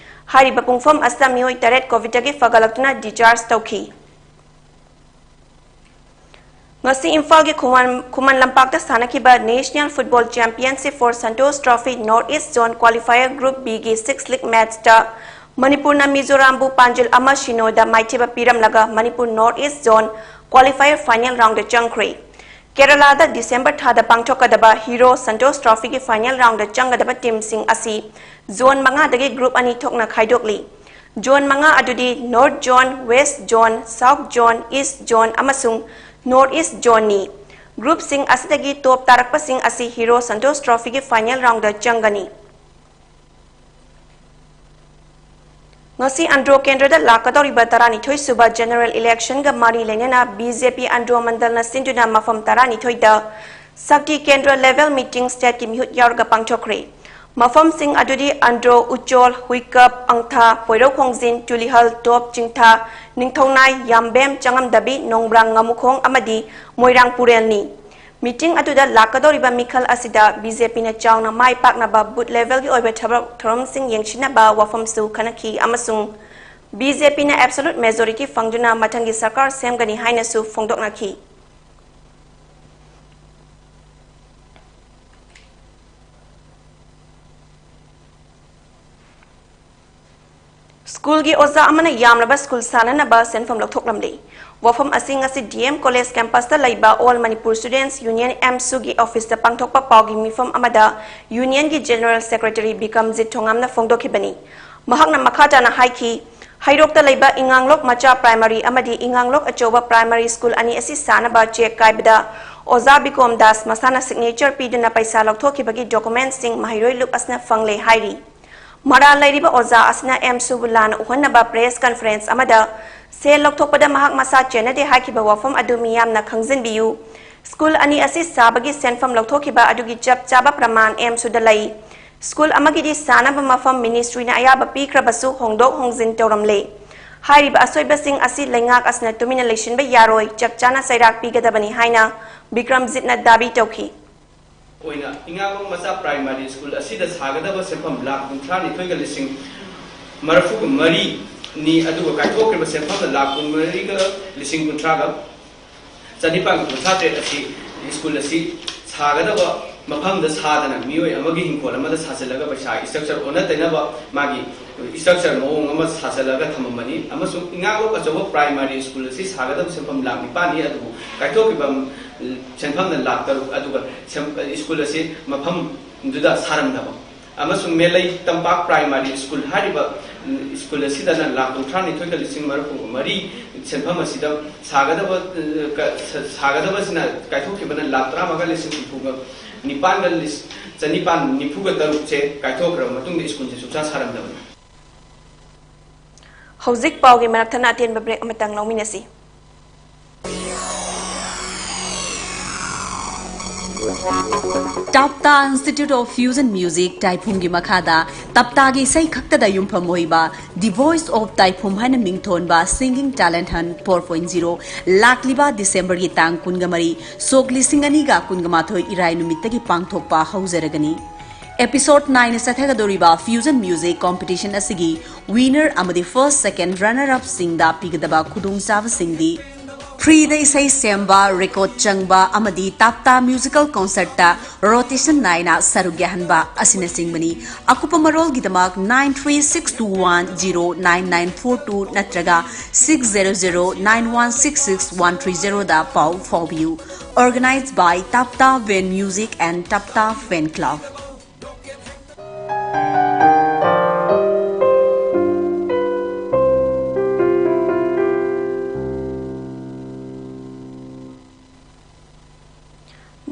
ꯍꯥꯏꯔꯤꯕ ꯄꯨꯡꯐꯝ ꯑꯁꯤꯗ ꯃꯤꯑꯣꯏ ꯇꯔꯦꯠ ꯀꯣꯚꯤꯗꯇꯒꯤ ꯐꯒꯠꯂꯛꯇꯨꯅ ꯗꯤꯁꯆꯥꯔꯖ ꯇꯧꯈꯤ꯫ ꯉꯁꯤ ꯏꯝꯐꯥꯜꯒꯤ ꯈꯨꯃꯟ, ꯈꯨꯃꯟ ꯂꯝꯄꯥꯛꯇ ꯁꯥꯟꯅꯈꯤꯕ national football championship for Santosh Trophy North East Zone Qualifier Group Bꯒꯤ ꯁꯤꯛꯁ ꯂꯤꯒ ꯃꯦꯠꯆꯇ ꯃꯅꯤꯄꯨꯔꯅ ꯃꯤꯖꯣꯔꯥꯝꯕꯨ ꯄꯥꯟꯖꯤꯜ ꯑꯃ ꯁꯤꯅꯣꯗ ꯃꯥꯏꯊꯤꯕ ꯄꯤꯔꯝꯂꯒ Manipur North East Zone Qualifier final roundꯗ ꯆꯪꯈ꯭ꯔꯦ꯫ ꯀꯦꯔꯂꯥꯗ ꯗꯤꯁꯦꯝꯕꯔ ꯊꯥꯗ ꯄꯥꯡꯊꯣꯛꯀꯗꯕ ꯍꯤꯔꯣ ꯁꯟꯇꯣꯁ ꯇ꯭ꯔꯣꯐꯤꯒꯤ ꯐꯥꯏꯅꯦꯜ ꯔꯥꯎꯟꯗ ꯆꯪꯒꯗꯕ ꯇꯤꯝꯁꯤꯡ ꯑꯁꯤ ꯖꯣꯟ ꯃꯉꯥꯗꯒꯤ ꯒ꯭ꯔꯨꯞ ꯑꯅꯤ ꯊꯣꯛꯅ ꯈꯥꯏꯗꯣꯛꯂꯤ꯫ ꯖꯣꯟ ꯃꯉꯥ ꯑꯗꯨꯗꯤ north zone, west zone, south zone, east zone ꯑꯃꯁꯨꯡ ꯅꯣꯔꯠ ꯏꯁ꯭ꯠ ꯖꯣꯟꯅꯤ꯫ ꯒ꯭ꯔꯨꯞꯁꯤꯡ ꯑꯁꯤꯗꯒꯤ ꯇꯣꯞ ꯇꯥꯔꯛꯄꯁꯤꯡ ꯑꯁꯤ ꯍꯤꯔꯣ ꯁꯟꯇꯣꯁ ꯇ꯭ꯔꯣꯐꯤꯒꯤ ꯐꯥꯏꯅꯦꯜ ꯔꯥꯎꯟꯗ ꯆꯪꯒꯅꯤ꯫ ꯉꯁꯤ ꯑꯟꯗ꯭ꯔꯣ ꯀꯦꯟꯗ꯭ꯔꯗ ꯂꯥꯛꯀꯗꯧꯔꯤꯕ ꯇꯔꯥꯅꯤꯊꯣꯏ ꯁꯨꯕ ꯖꯦꯅꯔꯦꯜ ꯏꯂꯦꯛꯁꯟꯒ ꯃꯔꯤ ꯂꯩꯅꯅ ꯕꯤ ꯖꯦ ꯄꯤ ꯑꯟꯗ꯭ꯔꯣ ꯃꯟꯗꯜꯅ ꯁꯤꯟꯗꯨꯅ ꯃꯐꯝ ꯇꯔꯥꯅꯤꯊꯣꯏꯗ ꯁꯛꯇꯤ ꯀꯦꯟꯗ꯭ꯔ ꯂꯦꯚꯦꯜ ꯃꯤꯇꯤꯡ ꯁ꯭ꯇꯦꯠꯀꯤ ꯃꯤꯍꯨꯠ ꯌꯥꯎꯔꯒ ꯄꯥꯡꯊꯣꯛꯈ꯭ꯔꯦ꯫ ꯃꯐꯝꯁꯤꯡ ꯑꯗꯨꯗꯤ ꯑꯟꯗ꯭ꯔꯣ, ꯎꯆꯣꯜ, ꯍꯨꯏꯀꯞ, ꯑꯪꯊꯥ, ꯄꯣꯏꯔꯧ ꯈꯣꯡꯖꯤꯟ, ꯇꯨꯂꯤꯍꯜ, ꯇꯣꯞ ꯆꯤꯡꯊꯥ, ꯅꯤꯡꯊꯧꯅꯥꯏ, ꯌꯥꯝꯕꯦꯝ, ꯆꯉꯝꯗꯕꯤ, ꯅꯣꯡꯕ꯭ꯔꯥꯡ ꯉꯥꯃꯨꯈꯣꯡ ꯑꯃꯗꯤ ꯃꯣꯏꯔꯥꯡ ꯄꯨꯔꯦꯜꯅꯤ꯫ ꯃꯤꯇꯤꯡ ꯑꯗꯨꯗ ꯂꯥꯛꯀꯗꯧꯔꯤꯕ ꯃꯤꯈꯜ ꯑꯁꯤꯗ ꯕꯤ ꯖꯦ ꯄꯤꯅ ꯆꯥꯎꯅ ꯃꯥꯏ ꯄꯥꯛꯅꯕ ꯕꯨꯊ ꯂꯦꯚꯦꯜꯒꯤ ꯑꯣꯏꯕ ꯊꯕꯛ ꯊꯧꯔꯝꯁꯤꯡ ꯌꯦꯡꯁꯤꯟꯅꯕ ꯋꯥꯐꯝꯁꯨ ꯈꯟꯅꯈꯤ ꯑꯃꯁꯨꯡ ꯕꯤ ꯖꯦ ꯄꯤꯅ absolute majority ꯐꯪꯗꯨꯅ ꯃꯊꯪꯒꯤ ꯁꯔꯀꯥꯔ ꯁꯦꯝꯒꯅꯤ ꯍꯥꯏꯅꯁꯨ ꯐꯣꯡꯗꯣꯛꯅꯈꯤ꯫ ꯁ꯭ꯀꯨꯜꯒꯤ ꯑꯣꯖꯥ ꯑꯃꯅ ꯌꯥꯝꯂꯕ ꯁ꯭ꯀꯨꯜ ꯁꯥꯅꯅꯕ ꯁꯦꯟꯐꯝ ꯂꯧꯊꯣꯛꯂꯝꯂꯦ꯫ ꯋꯥꯐꯝ ꯑꯁꯤ ꯉꯁꯤ ꯗꯤ ꯑꯦꯝ ꯀꯣꯂꯦꯖ ꯀꯦꯝꯄꯁꯇ ꯂꯩꯕ ꯑꯣꯜ ꯃꯅꯤꯄꯨꯔ ꯁ꯭ꯇꯨꯗꯦꯟꯠꯁ ꯌꯨꯅꯤꯌꯟ, ꯑꯦꯝꯁꯨꯒꯤ ꯑꯣꯐꯤꯁꯇ ꯄꯥꯡꯊꯣꯛꯄ ꯄꯥꯎꯒꯤ ꯃꯤꯐꯝ ꯑꯃꯗ ꯌꯨꯅꯤꯌꯟꯒꯤ ꯖꯦꯅꯔꯦꯜ ꯁꯦꯀ꯭ꯔꯦꯇꯔꯤ ꯕꯤꯀ꯭ꯔꯝꯖꯤꯠ ꯊꯣꯉꯥꯝꯅ ꯐꯣꯡꯗꯣꯛꯈꯤꯕꯅꯤ꯫ ꯃꯍꯥꯛꯅ ꯃꯈꯥ ꯇꯥꯅ ꯍꯥꯏꯈꯤ, ꯍꯩꯔꯣꯛꯇ ꯂꯩꯕ ꯏꯉꯥꯡꯂꯣꯛ ꯃꯆꯥ ꯄ꯭ꯔꯥꯏꯃꯥꯔꯤ ꯑꯃꯗꯤ ꯏꯉꯥꯡꯂꯣꯛ ꯑꯆꯧꯕ ꯄ꯭ꯔꯥꯏꯃꯥꯔꯤ ꯁ꯭ꯀꯨꯜ ꯑꯅꯤ ꯑꯁꯤ ꯁꯥꯅꯕ ꯆꯦꯛ ꯀꯥꯏꯕꯗ ꯑꯣꯖꯥ ꯕꯤꯀꯣꯝ ꯗꯥꯁ ꯃꯁꯥꯅ ꯁꯤꯒꯅꯦꯆꯔ ꯄꯤꯗꯨꯅ ꯄꯩꯁꯥ ꯂꯧꯊꯣꯛꯈꯤꯕꯒꯤ ꯗꯣꯀꯨꯃꯦꯟꯠꯁꯤꯡ ꯃꯍꯩꯔꯣꯏ ꯂꯨꯞ ꯑꯁꯤꯅ ꯐꯪꯂꯦ ꯍꯥꯏꯔꯤ꯫ ꯃꯔꯥꯜ ꯂꯩꯔꯤꯕ ꯑꯣꯖꯥ ꯑꯁꯤꯅ ꯑꯦꯝꯁꯨꯕꯨ ꯂꯥꯟꯅ ꯎꯍꯟꯅꯕ ꯄ꯭ꯔꯦꯁ ꯀꯟꯐꯔꯦꯟꯁ ꯑꯃꯗ ꯁꯦꯜ ꯂꯧꯊꯣꯛꯄꯗ ꯃꯍꯥꯛ ꯃꯁꯥ ꯆꯦꯟꯅꯗꯦ ꯍꯥꯏꯈꯤꯕ ꯋꯥꯐꯝ ꯑꯗꯨ ꯃꯤꯌꯥꯝꯅ ꯈꯪꯖꯤꯟꯕꯤꯌꯨ꯫ ꯁ꯭ꯀꯨꯜ ꯑꯅꯤ ꯑꯁꯤ ꯁꯥꯕꯒꯤ ꯁꯦꯟꯐꯝ ꯂꯧꯊꯣꯛꯈꯤꯕ ꯑꯗꯨꯒꯤ ꯆꯞ ꯆꯥꯕ ꯄ꯭ꯔꯃꯥꯟ ꯑꯦꯝꯁꯨꯗ ꯂꯩ꯫ ꯁ꯭ꯀꯨꯜ ꯑꯃꯒꯤꯗꯤ ꯁꯥꯅꯕ ꯃꯐꯝ ꯃꯤꯅꯤꯁꯇ꯭ꯔꯤꯅ ꯑꯌꯥꯕ ꯄꯤꯈ꯭ꯔꯕꯁꯨ ꯍꯣꯡꯗꯣꯛ ꯍꯣꯡꯖꯤꯟ ꯇꯧꯔꯝꯂꯦ꯫ ꯍꯥꯏꯔꯤꯕ ꯑꯁꯣꯏꯕꯁꯤꯡ ꯑꯁꯤ ꯂꯩꯉꯥꯛ ꯑꯁꯤꯅ ꯇꯨꯃꯤꯟꯅ ꯂꯩꯁꯤꯟꯕ ꯌꯥꯔꯣꯏ, ꯆꯞ ꯆꯥꯅ ꯆꯩꯔꯥꯛ ꯄꯤꯒꯗꯕꯅꯤ ꯍꯥꯏꯅ ꯕꯤꯀ꯭ꯔꯝꯖꯤꯠꯅ ꯗꯥꯕꯤ ꯇꯧꯈꯤ꯫ ꯑꯣꯏꯅ ꯏꯉꯥꯡꯂꯣꯛ ꯃꯆꯥ ꯄ꯭ꯔꯥꯏꯃꯥꯔꯤ ꯁ꯭ꯀꯨꯜ ꯑꯁꯤꯗ ꯁꯥꯒꯗꯕ ꯁꯦꯟꯐꯝ ꯂꯥꯈ ꯀꯨꯟꯊ꯭ꯔꯥ ꯅꯤꯊꯣꯏꯒ ꯂꯤꯁꯤꯡ ꯃꯔꯤꯐꯨꯒ ꯃꯔꯤꯅꯤ, ꯑꯗꯨꯒ ꯀꯥꯏꯊꯣꯛꯈ꯭ꯔꯤꯕ ꯁꯦꯟꯐꯝꯅ ꯂꯥꯈ ꯀꯨꯟꯃꯔꯤꯒ ꯂꯤꯁꯤꯡ ꯀꯨꯟꯊ꯭ꯔꯥꯒ ꯆꯅꯤꯄꯥꯟꯒ ꯀꯨꯟꯊ꯭ꯔꯥ ꯇꯔꯦꯠ ꯑꯁꯤ ꯁ꯭ꯀꯨꯜ ꯑꯁꯤ ꯁꯥꯒꯗꯕ ꯃꯐꯝꯗ ꯁꯥꯗꯅ, ꯃꯤꯑꯣꯏ ꯑꯃꯒꯤ ꯍꯤꯡꯈꯣꯜ ꯑꯃꯗ ꯁꯥꯖꯤꯜꯂꯒ ꯄꯩꯁꯥ ꯏꯁꯇ꯭ꯔꯛꯆꯔ ꯑꯣꯟꯅ ꯇꯩꯅꯕ ꯃꯥꯒꯤ ꯏꯁꯇ꯭ꯔꯛꯆꯔ ꯃꯑꯣꯡ ꯑꯃ ꯁꯥꯖꯤꯜꯂꯒ ꯊꯝꯃꯝꯕꯅꯤ, ꯑꯃꯁꯨꯡ ꯏꯉꯥꯡꯂꯣꯛ ꯑꯆꯧꯕ ꯄ꯭ꯔꯥꯏꯃꯥꯔꯤ ꯁ꯭ꯀꯨꯜ ꯑꯁꯤ ꯁꯥꯒꯗꯕ ꯁꯦꯟꯐꯝ ꯂꯥꯈ ꯅꯤꯄꯥꯟꯅꯤ, ꯑꯗꯨꯕꯨ ꯀꯥꯏꯊꯣꯛꯈꯤꯕ ꯁꯦꯟꯐꯝꯅ ꯂꯥꯈ ꯇꯔꯨꯛ, ꯑꯗꯨꯒ ꯁꯦꯝ-, ꯁ꯭ꯀꯨꯜ ꯑꯁꯤ ꯃꯐꯝꯗꯨꯗ ꯁꯥꯔꯝꯗꯕ, ꯑꯃꯁꯨꯡ ꯃꯦꯂꯩ ꯇꯝꯄꯥꯛ ꯄ꯭ꯔꯥꯏꯃꯥꯔꯤ ꯁ꯭ꯀꯨꯜ ꯍꯥꯏꯔꯤꯕ ꯁ꯭ꯀꯨꯜ ꯑꯁꯤꯗꯅ ꯂꯥꯈ ꯀꯨꯟꯊ꯭ꯔꯥ ꯅꯤꯊꯣꯏꯒ ꯂꯤꯁꯤꯡ ꯃꯔꯤꯐꯨ ꯃꯔꯤ ꯁꯦꯟꯐꯝ ꯑꯁꯤꯗ ꯁꯥꯒꯗꯕ, ꯑ, ꯀ-, ꯁ-, ꯁꯥꯒꯗꯕꯁꯤꯅ ꯀꯥꯏꯊꯣꯛꯈꯤꯕꯅ ꯂꯥꯈ ꯇꯔꯥꯃꯉꯥꯒ ꯂꯤꯁꯤꯡ ꯍꯨꯝꯐꯨꯒ ꯅꯤꯄꯥꯟꯒ ꯂꯤꯁ-, ꯆꯅꯤꯄꯥꯟ ꯅꯤꯐꯨꯒ ꯇꯔꯨꯛꯁꯦ ꯀꯥꯏꯊꯣꯛꯈ꯭ꯔꯕ ꯃꯇꯨꯡꯗ ꯁ꯭ꯀꯨꯜꯁꯦ ꯁꯨꯡꯁꯥ ꯁꯥꯔꯝꯗꯕꯅꯤ꯫ ꯍꯧꯖꯤꯛ ꯄꯥꯎꯒꯤ ꯃꯔꯛ ꯊꯠꯅ ꯑꯇꯦꯟꯕ ꯕ꯭ꯔꯦꯛ ꯑꯃꯇꯪ ꯂꯧꯃꯤꯟꯅꯁꯤ꯫ ꯇꯞꯇꯥ Institute of Fusion Music ꯇꯥꯏꯐꯨꯝꯒꯤ ꯃꯈꯥꯗ ꯇꯞꯇꯥꯒꯤ ꯏꯁꯩ ꯈꯛꯇꯗ ꯌꯨꯝꯐꯝ ꯑꯣꯏꯕ The Voice of ꯇꯥꯏꯐꯨꯝ ꯍꯥꯏꯅ ꯃꯤꯡꯊꯣꯟꯕ Singing Talent Hunt four point zero ꯂꯥꯛꯂꯤꯕ ꯗꯤꯁꯦꯝꯕꯔꯒꯤ ꯇꯥꯡ ꯀꯨꯟꯒ ꯃꯔꯤ, ꯁꯣꯛ ꯂꯤꯁꯤꯡ ꯑꯅꯤꯒ ꯀꯨꯟꯒ ꯃꯥꯊꯣꯏ ꯏꯔꯥꯏ ꯅꯨꯃꯤꯠꯇꯒꯤ ꯄꯥꯡꯊꯣꯛꯄ ꯍꯧꯖꯔꯒꯅꯤ꯫ Episode nine ꯆꯠꯊꯒꯗꯧꯔꯤꯕ Fusion Music Competition ꯑꯁꯤꯒꯤ winner ꯑꯃꯗꯤ first, second, runner up ꯁꯤꯡꯗ ꯄꯤꯒꯗꯕ ꯈꯨꯗꯣꯡꯆꯥꯕꯁꯤꯡꯗꯤ: free ꯗ ꯏꯁꯩ ꯁꯦꯝꯕ, record ꯆꯪꯕ ꯑꯃꯗꯤ ꯇꯥꯞꯇꯥ musical concert ꯇ rotation ꯅꯥꯏꯅ ꯁꯔꯨꯛ ꯌꯥꯍꯟꯕ ꯑꯁꯤꯅꯆꯤꯡꯕꯅꯤ꯫ ꯑꯀꯨꯞꯄ ꯃꯔꯣꯜꯒꯤꯗꯃꯛ nine three six two one zero nine nine four two ꯅꯠꯇ꯭ꯔꯒ six zero zero nine one six six one three zero ꯗ ꯄꯥꯎ ꯐꯥꯎꯕꯤꯌꯨ꯫ Organized by Tapta Van Music and Tapta Fan Club.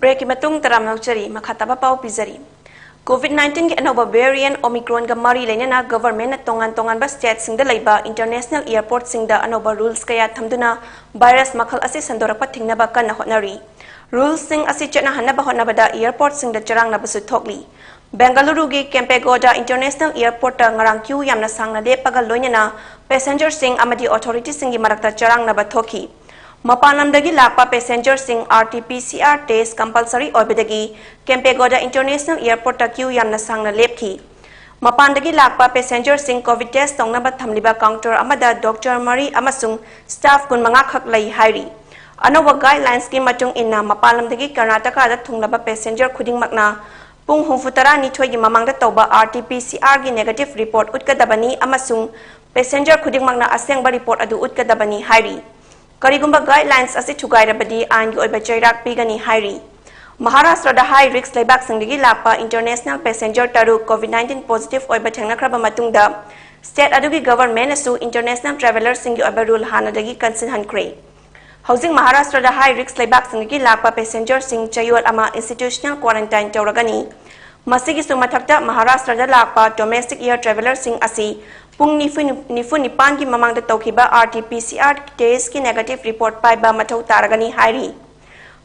Break ꯀꯤ ꯃꯇꯨꯡ ꯇꯔꯥꯝꯅ ꯑꯣꯛꯆꯔꯤ꯫ ꯃꯈꯥ ꯇꯥꯕ ꯄꯥꯎ ꯄꯤꯖꯔꯤ꯫ COVID nineteen ꯒꯤ ꯑꯅꯧꯕ variant Omicron ꯒ ꯃꯔꯤ ꯂꯩꯅꯅ government ꯅ ꯇꯣꯉꯥꯟ ꯇꯣꯉꯥꯟꯕ state ꯁꯤꯡꯗ ꯂꯩꯕ international airport ꯁꯤꯡꯗ ꯑꯅꯧꯕ rules ꯀꯌꯥ ꯊꯝꯗꯨꯅ virus ꯃꯈꯜ ꯑꯁꯤ ꯁꯟꯗꯣꯔꯛꯄ ꯊꯤꯡꯅꯕ ꯀꯟꯅ ꯍꯣꯠꯅꯔꯤ꯫ Rules ꯁꯤꯡ ꯑꯁꯤ ꯆꯠꯅꯍꯟꯅꯕ ꯍꯣꯠꯅꯕꯗ airport ꯁꯤꯡꯗ ꯆꯔꯥꯡꯅꯕꯁꯨ ꯊꯣꯛꯂꯤ꯫ ꯕꯦꯡꯒꯂꯨꯔꯨꯒꯤ ꯀꯦꯝꯄꯦꯒꯧꯗ International Airport ꯇ ꯉꯔꯥꯡ queue ꯌꯥꯝꯅ ꯁꯥꯡꯅ ꯂꯦꯞꯄꯒ ꯂꯣꯏꯅꯅ passenger ꯁꯤꯡ ꯑꯃꯗꯤ authority ꯁꯤꯡꯒꯤ ꯃꯔꯛꯇ ꯆꯔꯥꯡꯅꯕ ꯊꯣꯛꯈꯤ꯫ ꯃꯄꯥꯟ ꯂꯝꯗꯒꯤ ꯂꯥꯛꯄ passenger ꯁꯤꯡ R T P C R test compulsory ꯑꯣꯏꯕꯗꯒꯤ ꯀꯦꯝꯄꯦꯒꯧꯗ International Airport ꯇ queue ꯌꯥꯝꯅ ꯁꯥꯡꯅ ꯂꯦꯞꯈꯤ꯫ ꯃꯄꯥꯟꯗꯒꯤ ꯂꯥꯛꯄ passenger ꯁꯤꯡ COVID test ꯇꯧꯅꯕ ꯊꯝꯂꯤꯕ counter ꯑꯃꯗ doctor ꯃꯔꯤ ꯑꯃꯁꯨꯡ staff ꯀꯨꯟꯃꯉꯥ ꯈꯛ ꯂꯩ ꯍꯥꯏꯔꯤ꯫ ꯑꯅꯧꯕ guidelines ꯀꯤ ꯃꯇꯨꯡ ꯏꯟꯅ, ꯃꯄꯥꯟ ꯂꯝꯗꯒꯤ ꯀꯔꯅꯥꯇꯀꯥꯗ ꯊꯨꯡꯂꯕ passenger ꯈꯨꯗꯤꯡꯃꯛꯅ ꯄꯨꯡ ꯍꯨꯝꯐꯨ ꯇꯔꯥꯅꯤꯊꯣꯏꯒꯤ ꯃꯃꯥꯡꯗ ꯇꯧꯕ R T P C R ꯒꯤ negative report ꯎꯠꯀꯗꯕꯅꯤ ꯑꯃꯁꯨꯡ passenger ꯈꯨꯗꯤꯡꯃꯛꯅ ꯑꯁꯦꯡꯕ report ꯑꯗꯨ ꯎꯠꯀꯗꯕꯅꯤ ꯍꯥꯏꯔꯤ꯫ ꯀꯔꯤꯒꯨꯝꯕ guidelines ꯑꯁꯤ ꯊꯨꯒꯥꯏꯔꯕꯗꯤ ꯑꯥꯏꯟꯒꯤ ꯑꯣꯏꯕ ꯆꯩꯔꯥꯛ ꯄꯤꯒꯅꯤ ꯍꯥꯏꯔꯤ꯫ ꯃꯍꯥꯔꯥꯁꯇ꯭ꯔꯗ high risk ꯂꯩꯕꯥꯛꯁꯤꯡꯗꯒꯤ ꯂꯥꯛꯄ international passenger ꯇꯔꯨꯛ COVID nineteen positive ꯑꯣꯏꯕ ꯊꯦꯡꯅꯈ꯭ꯔꯕ ꯃꯇꯨꯡꯗ, state ꯑꯗꯨꯒꯤ government ꯅꯁꯨ international traveller ꯁꯤꯡꯒꯤ ꯑꯣꯏꯕ rule ꯍꯥꯟꯅꯗꯒꯤ ꯀꯟꯁꯤꯟꯍꯟꯈ꯭ꯔꯦ꯫ ꯍꯧꯖꯤꯛ ꯃꯍꯥꯔꯥꯁꯇ꯭ꯔꯗ high risk ꯂꯩꯕꯥꯛꯁꯤꯡꯗꯒꯤ ꯂꯥꯛꯄ passenger ꯁꯤꯡ ꯆꯌꯣꯜ ꯑꯃ institutional quarantine ꯇꯧꯔꯒꯅꯤ꯫ ꯃꯁꯤꯒꯤꯁꯨ ꯃꯊꯛꯇ, ꯃꯍꯥꯔꯥꯁꯇ꯭ꯔꯗ ꯂꯥꯛꯄ domestic air traveller ꯁꯤꯡ ꯑꯁꯤ ꯄꯨꯡ ꯅꯤꯐꯨ, ꯅꯤꯐꯨ ꯅꯤꯄꯥꯟꯒꯤ ꯃꯃꯥꯡꯗ ꯇꯧꯈꯤꯕ R T P C R test ꯀꯤ negative report ꯄꯥꯏꯕ ꯃꯊꯧ ꯇꯥꯔꯒꯅꯤ ꯍꯥꯏꯔꯤ꯫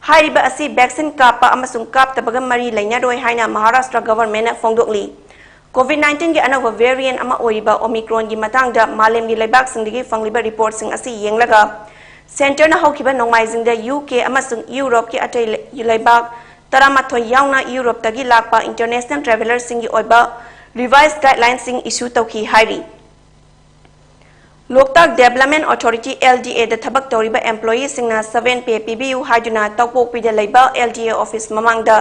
ꯍꯥꯏꯔꯤꯕ ꯑꯁꯤ vaccine ꯀꯥꯞꯄ ꯑꯃꯁꯨꯡ ꯀꯥꯞꯇꯕꯒ ꯃꯔꯤ ꯂꯩꯅꯔꯣꯏ ꯍꯥꯏꯅ ꯃꯍꯥꯔꯥꯁꯇ꯭ꯔ government ꯅ ꯐꯣꯡꯗꯣꯛꯂꯤ꯫ COVID nineteen ꯒꯤ ꯑꯅꯧꯕ variant ꯑꯃ ꯑꯣꯏꯔꯤꯕ Omicron ꯒꯤ ꯃꯇꯥꯡꯗ ꯃꯥꯂꯦꯝꯒꯤ ꯂꯩꯕꯥꯛꯁꯤꯡꯗꯒꯤ ꯐꯪꯂꯤꯕ report ꯁꯤꯡ ꯑꯁꯤ ꯌꯦꯡꯂꯒ, centre ꯅ ꯍꯧꯈꯤꯕ ꯅꯣꯡꯃꯥꯏꯖꯤꯡꯗ U K ꯑꯃꯁꯨꯡ Europe ꯀꯤ ꯑꯇꯩ ꯂꯩ-, ꯂꯩꯕꯥꯛ ꯇꯔꯥꯃꯥꯊꯣꯏ ꯌꯥꯎꯅ ꯌꯨꯔꯣꯞꯇꯒꯤ ꯂꯥꯛꯄ ꯏꯟꯇꯔꯅꯦꯁꯅꯦꯜ ꯇ꯭ꯔꯦꯚꯦꯂꯔꯁꯤꯡꯒꯤ ꯑꯣꯏꯕ ꯔꯤꯚꯥꯏꯁ ꯒꯥꯏꯗꯂꯥꯏꯟꯁꯤꯡ ꯏꯁꯨ ꯇꯧꯈꯤ ꯍꯥꯏꯔꯤ꯫ ꯂꯣꯛꯇꯥꯛ ꯗꯦꯕꯂꯞꯃꯦꯟ ꯑꯣꯊꯣꯔꯤꯇꯤ, LDAꯗ ꯊꯕꯛ ꯇꯧꯔꯤꯕ ꯑꯦꯝꯄ꯭ꯂꯣꯌꯤꯁꯤꯡꯅ ꯁꯚꯦꯟ ꯄꯦ ꯄꯤꯕꯤꯌꯨ ꯍꯥꯏꯗꯨꯅ ꯇꯧꯄꯣꯛꯄꯤꯗ ꯂꯩꯕ LDA ꯑꯣꯐꯤꯁ ꯃꯃꯥꯡꯗ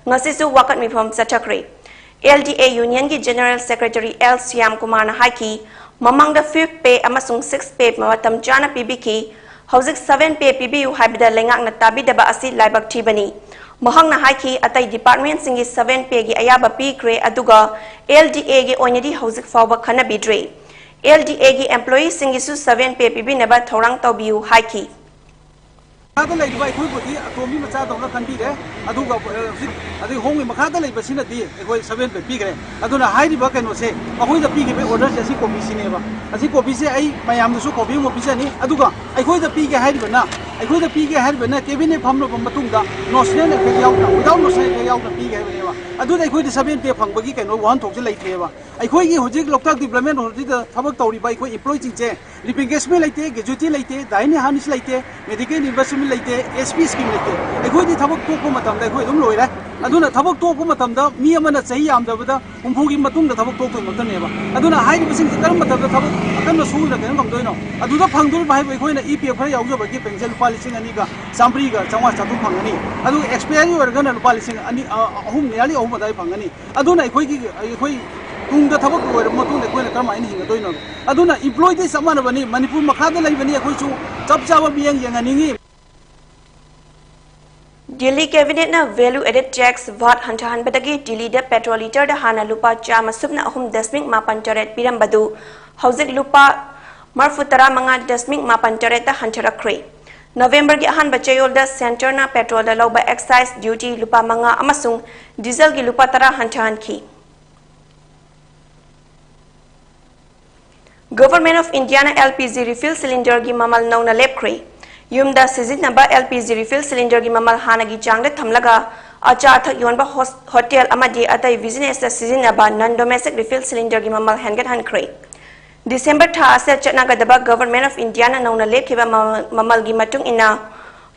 ꯉꯁꯤꯁꯨ ꯋꯥꯀꯠ ꯃꯤꯐꯝ ꯆꯠꯊꯈ꯭ꯔꯦ꯫ LDA ꯌꯨꯅꯤꯌꯟꯒꯤ ꯖꯦꯅꯔꯦꯜ ꯁꯦꯀ꯭ꯔꯦꯇꯔꯤ ꯑꯦꯜ ꯁ꯭ꯌꯥꯝ ꯀꯨꯃꯥꯔꯅ ꯍꯥꯏꯈꯤ, ꯃꯃꯥꯡꯗ ꯐꯤꯐ ꯄꯦ ꯑꯃꯁꯨꯡ ꯁꯤꯛꯁ ꯄꯦ ꯃꯇꯝ ꯆꯥꯅ ꯄꯤꯕꯤꯈꯤ, ꯍꯧꯖꯤꯛ ꯁꯚꯦꯟ ꯄꯦ ꯄꯤꯕꯤꯌꯨ ꯍꯥꯏꯕꯗ ꯂꯩꯉꯥꯛꯅ ꯇꯥꯕꯤꯗꯕ ꯑꯁꯤ ꯂꯥꯏꯕꯛ ꯊꯤꯕꯅꯤ꯫ ꯃꯍꯥꯛꯅ ꯍꯥꯏꯈꯤ, ꯑꯇꯩ ꯗꯤꯄꯥꯔꯠꯃꯦꯟꯁꯤꯡꯒꯤ ꯁꯚꯦꯟ ꯄꯦꯒꯤ ꯑꯌꯥꯕ ꯄꯤꯈ꯭ꯔꯦ, ꯑꯗꯨꯒ LDAꯒꯤ ꯑꯣꯏꯅꯗꯤ ꯍꯧꯖꯤꯛ ꯐꯥꯎꯕ ꯈꯟꯅꯕꯤꯗ꯭ꯔꯤ꯫ LDAꯒꯤ ꯑꯦꯝꯄ꯭ꯂꯣꯌꯤꯁꯤꯡꯒꯤꯁꯨ ꯁꯚꯦꯟ ꯄꯦ ꯄꯤꯕꯤꯅꯕ ꯊꯧꯔꯥꯡ ꯇꯧꯕꯤꯌꯨ ꯍꯥꯏꯈꯤ꯫ ꯃꯈꯥꯗ ꯂꯩꯔꯤꯕ ꯑꯩꯈꯣꯏꯕꯨꯗꯤ ꯑꯇꯣꯝꯕꯤ ꯃꯆꯥꯗꯧꯅ ꯈꯟꯕꯤꯔꯦ꯫ ꯑꯗꯨꯒ, ꯑ, ꯍꯧꯖꯤꯛ, ꯑꯗꯩ ꯍꯣꯝꯒꯤ ꯃꯈꯥꯗ ꯂꯩꯕꯁꯤꯅꯗꯤ ꯑꯩꯈꯣꯏ ꯁꯚꯦꯟ ꯄꯦ ꯄꯤꯈ꯭ꯔꯦ꯫ ꯑꯗꯨꯅ ꯍꯥꯏꯔꯤꯕ ꯀꯩꯅꯣꯁꯦ, ꯃꯈꯣꯏꯗ ꯄꯤꯈꯤꯕ ꯑꯣꯔꯗꯔꯁꯦ ꯑꯁꯤ ꯀꯣꯄꯤꯁꯤꯅꯦꯕ꯫ ꯑꯁꯤ ꯀꯣꯄꯤꯁꯦ ꯑꯩ ꯃꯌꯥꯝꯗꯁꯨ ꯀꯣꯄꯤ ꯑꯃ ꯄꯤꯖꯅꯤ꯫ ꯑꯗꯨꯒ ꯑꯩꯈꯣꯏꯗ ꯄꯤꯒꯦ ꯍꯥꯏꯔꯤꯕꯅ, ꯑꯩꯈꯣꯏꯗ ꯄꯤꯒꯦ ꯍꯥꯏꯔꯤꯕꯅ ꯀꯦꯕꯤꯅꯦꯠ ꯐꯝꯂꯕ ꯃꯇꯨꯡꯗ ꯅꯣꯁꯅꯦꯜ ꯑꯦꯐꯦꯛ ꯌꯥꯎꯗꯅ, ꯋꯤꯗꯥꯎꯠ ꯅꯣꯁꯅꯦꯜ ꯑꯦꯐꯦꯛ ꯌꯥꯎꯗꯅ ꯄꯤꯒꯦ ꯍꯥꯏꯕꯅꯦꯕ꯫ ꯑꯗꯨꯗ ꯑꯩꯈꯣꯏꯗꯤ ꯁꯚꯦꯟ ꯄꯦ ꯐꯪꯕꯒꯤ ꯀꯩꯅꯣ ꯋꯥꯍꯟꯊꯣꯛꯁꯦ ꯂꯩꯇ꯭ꯔꯦꯕ꯫ ꯑꯩꯈꯣꯏꯒꯤ ꯍꯧꯖꯤꯛ ꯂꯣꯛꯇꯥꯛ ꯗꯤꯕ꯭ꯂꯞꯃꯦꯟ ꯑꯣꯊꯣꯔꯤꯇꯤꯗ ꯊꯕꯛ ꯇꯧꯔꯤꯕ ꯑꯩꯈꯣꯏ ꯏꯝꯄ꯭ꯂꯣꯏꯁꯤꯡꯁꯦ, ꯔꯤꯄꯦꯀꯦꯁꯃꯦꯟ ꯂꯩꯇꯦ, ꯒ꯭ꯔꯦꯖꯨꯏꯇꯤ ꯂꯩꯇꯦ, ꯗꯥꯏꯅꯤ ꯍꯥꯔꯅꯤꯁ ꯂꯩꯇꯦ, ꯃꯦꯗꯤꯀꯦꯜ ꯔꯤꯝꯕꯔꯁꯃꯦꯟ ꯂꯩꯇꯦ, ꯑꯦꯁ ꯄꯤ ꯁ꯭ꯀꯤꯝ ꯂꯩꯇꯦ꯫ ꯑꯩꯈꯣꯏꯗꯤ ꯊꯕꯛ ꯇꯣꯛꯄ ꯃꯇꯝꯗ ꯑꯩꯈꯣꯏ ꯑꯗꯨꯝ ꯂꯣꯏꯔꯦ꯫ ꯑꯗꯨꯅ ꯊꯕꯛ ꯇꯣꯛꯄ ꯃꯇꯝꯗ ꯃꯤ ꯑꯃꯅ ꯆꯍꯤ ꯌꯥꯝꯗ꯭ꯔꯕꯗ ꯍꯨꯝꯐꯨꯒꯤ ꯃꯇꯨꯡꯗ ꯊꯕꯛ ꯇꯣꯛꯇꯣꯏ ꯉꯥꯛꯇꯅꯦꯕ꯫ ꯑꯗꯨꯅ ꯍꯥꯏꯔꯤꯕꯁꯤꯡꯁꯦ ꯀꯔꯝꯕ ꯃꯇꯝꯗ ꯊꯕꯛ ꯑꯀꯟꯕ ꯁꯨꯔꯒ ꯀꯩꯅꯣ ꯉꯝꯗꯣꯏꯅꯣ? ꯑꯗꯨꯗ ꯐꯪꯗꯣꯔꯤꯕ ꯍꯥꯏꯕꯨ ꯑꯩꯈꯣꯏꯅ ꯏ ꯄꯤ ꯑꯦꯐ ꯈꯔ ꯌꯥꯎꯖꯕꯒꯤ ꯄꯦꯟꯁꯟ ꯂꯨꯄꯥ ꯂꯤꯁꯤꯡ ꯑꯅꯤꯒ ꯆꯥꯝꯃꯔꯤꯒ ꯆꯥꯝꯃꯉꯥ ꯆꯥꯇ꯭ꯔꯨꯛ ꯐꯪꯒꯅꯤ꯫ ꯑꯗꯨꯒ ꯑꯦꯛꯁꯄꯥꯌꯔꯤ ꯑꯣꯏꯔꯒꯅ ꯂꯨꯄꯥ ꯂꯤꯁꯤꯡ ꯑꯅꯤ, ꯑ, ꯑꯍꯨꯝ, ꯅꯤꯌꯔꯂꯤ ꯑꯍꯨꯝ ꯑꯗꯨꯋꯥꯏ ꯐꯪꯒꯅꯤ꯫ ꯑꯗꯨꯅ ꯑꯩꯈꯣꯏꯒꯤ, ꯑꯩꯈꯣꯏ ꯇꯨꯡꯗ ꯊꯕꯛ ꯂꯣꯏꯔꯕ ꯃꯇꯨꯡꯗ ꯑꯩꯈꯣꯏꯅ ꯀꯔꯝꯍꯥꯏꯅ ꯍꯤꯡꯒꯗꯣꯏꯅꯣ? ꯑꯗꯨꯅ ꯏꯝꯄ꯭ꯂꯣꯏꯗꯤ ꯆꯞ ꯃꯥꯟꯅꯕꯅꯤ, ꯃꯅꯤꯄꯨꯔ ꯃꯈꯥꯗ ꯂꯩꯕꯅꯤ ꯑꯩꯈꯣꯏꯁꯨ꯫ ꯆꯞ ꯆꯥꯕ ꯃꯤꯠꯌꯦꯡ ꯌꯦꯡꯍꯟꯅꯤꯡꯉꯤ꯫ ꯗꯤꯜꯂꯤ ꯀꯦꯕꯤꯅꯦꯠꯅ ꯚꯦꯂꯨ ꯑꯦꯗꯦꯗ ꯇꯦꯛꯁ, ꯚꯥꯠ, ꯍꯟꯊꯍꯟꯕꯗꯒꯤ ꯗꯤꯜꯂꯤꯗ ꯄꯦꯇ꯭ꯔꯣꯜ ꯂꯤꯇꯔꯗ ꯍꯥꯟꯅ ꯂꯨꯄꯥ ꯆꯥꯝꯃ ꯁꯨꯞꯅ ꯑꯍꯨꯝ ꯗꯁꯃꯤꯛ ꯃꯥꯄꯟ ꯇꯔꯦꯠ ꯄꯤꯔꯝꯕꯗꯨ ꯍꯧꯖꯤꯛ ꯂꯨꯄꯥ ꯃꯔꯤꯐꯨ ꯇꯔꯥ ꯃꯉꯥ ꯗꯁꯃꯤꯛ ꯃꯥꯄꯟ ꯇꯔꯦꯠꯇ ꯍꯟꯊꯔꯛꯈ꯭ꯔꯦ꯫ ꯅꯕꯦꯝꯕꯔꯒꯤ ꯑꯍꯥꯟꯕ ꯆꯌꯣꯜꯗ ꯁꯦꯟꯇꯔꯅ ꯄꯦꯇ꯭ꯔꯣꯜꯗ ꯂꯧꯕ ꯑꯦꯛꯁꯥꯏꯖ ꯗ꯭ꯌꯨꯇꯤ ꯂꯨꯄꯥ ꯃꯉꯥ ꯑꯃꯁꯨꯡ ꯗꯤꯖꯜꯒꯤ ꯂꯨꯄꯥ ꯇꯔꯥ ꯍꯟꯊꯍꯟꯈꯤ꯫ Government of Indiaꯅ LPG refill cylinderꯒꯤ ꯃꯃꯜ ꯅꯧꯅ ꯂꯦꯞꯈ꯭ꯔꯦ꯫ ꯌꯨꯝꯗ ꯁꯤꯖꯤꯟꯅꯕ LPG refill cylinderꯒꯤ ꯃꯃꯜ ꯍꯥꯟꯅꯒꯤ ꯆꯥꯡꯗ ꯊꯝꯂꯒ, ꯑꯆꯥ ꯑꯊꯛ ꯌꯣꯟꯕ ꯍꯣꯁ-, ꯍꯣꯇꯦꯜ ꯑꯃꯗꯤ ꯑꯇꯩ businessꯇ ꯁꯤꯖꯤꯟꯅꯕ non domestic refill cylinderꯒꯤ ꯃꯃꯜ ꯍꯦꯟꯒꯠꯍꯟꯈ꯭ꯔꯦ꯫ ꯗꯤꯁꯦꯝꯕꯔ ꯊꯥ ꯑꯁꯤꯗ ꯆꯠꯅꯒꯗꯕ Government of Indiaꯅ ꯅꯧꯅ ꯂꯦꯞꯈꯤꯕ ꯃꯃꯜ, ꯃꯃꯜꯒꯤ ꯃꯇꯨꯡ ꯏꯟꯅ,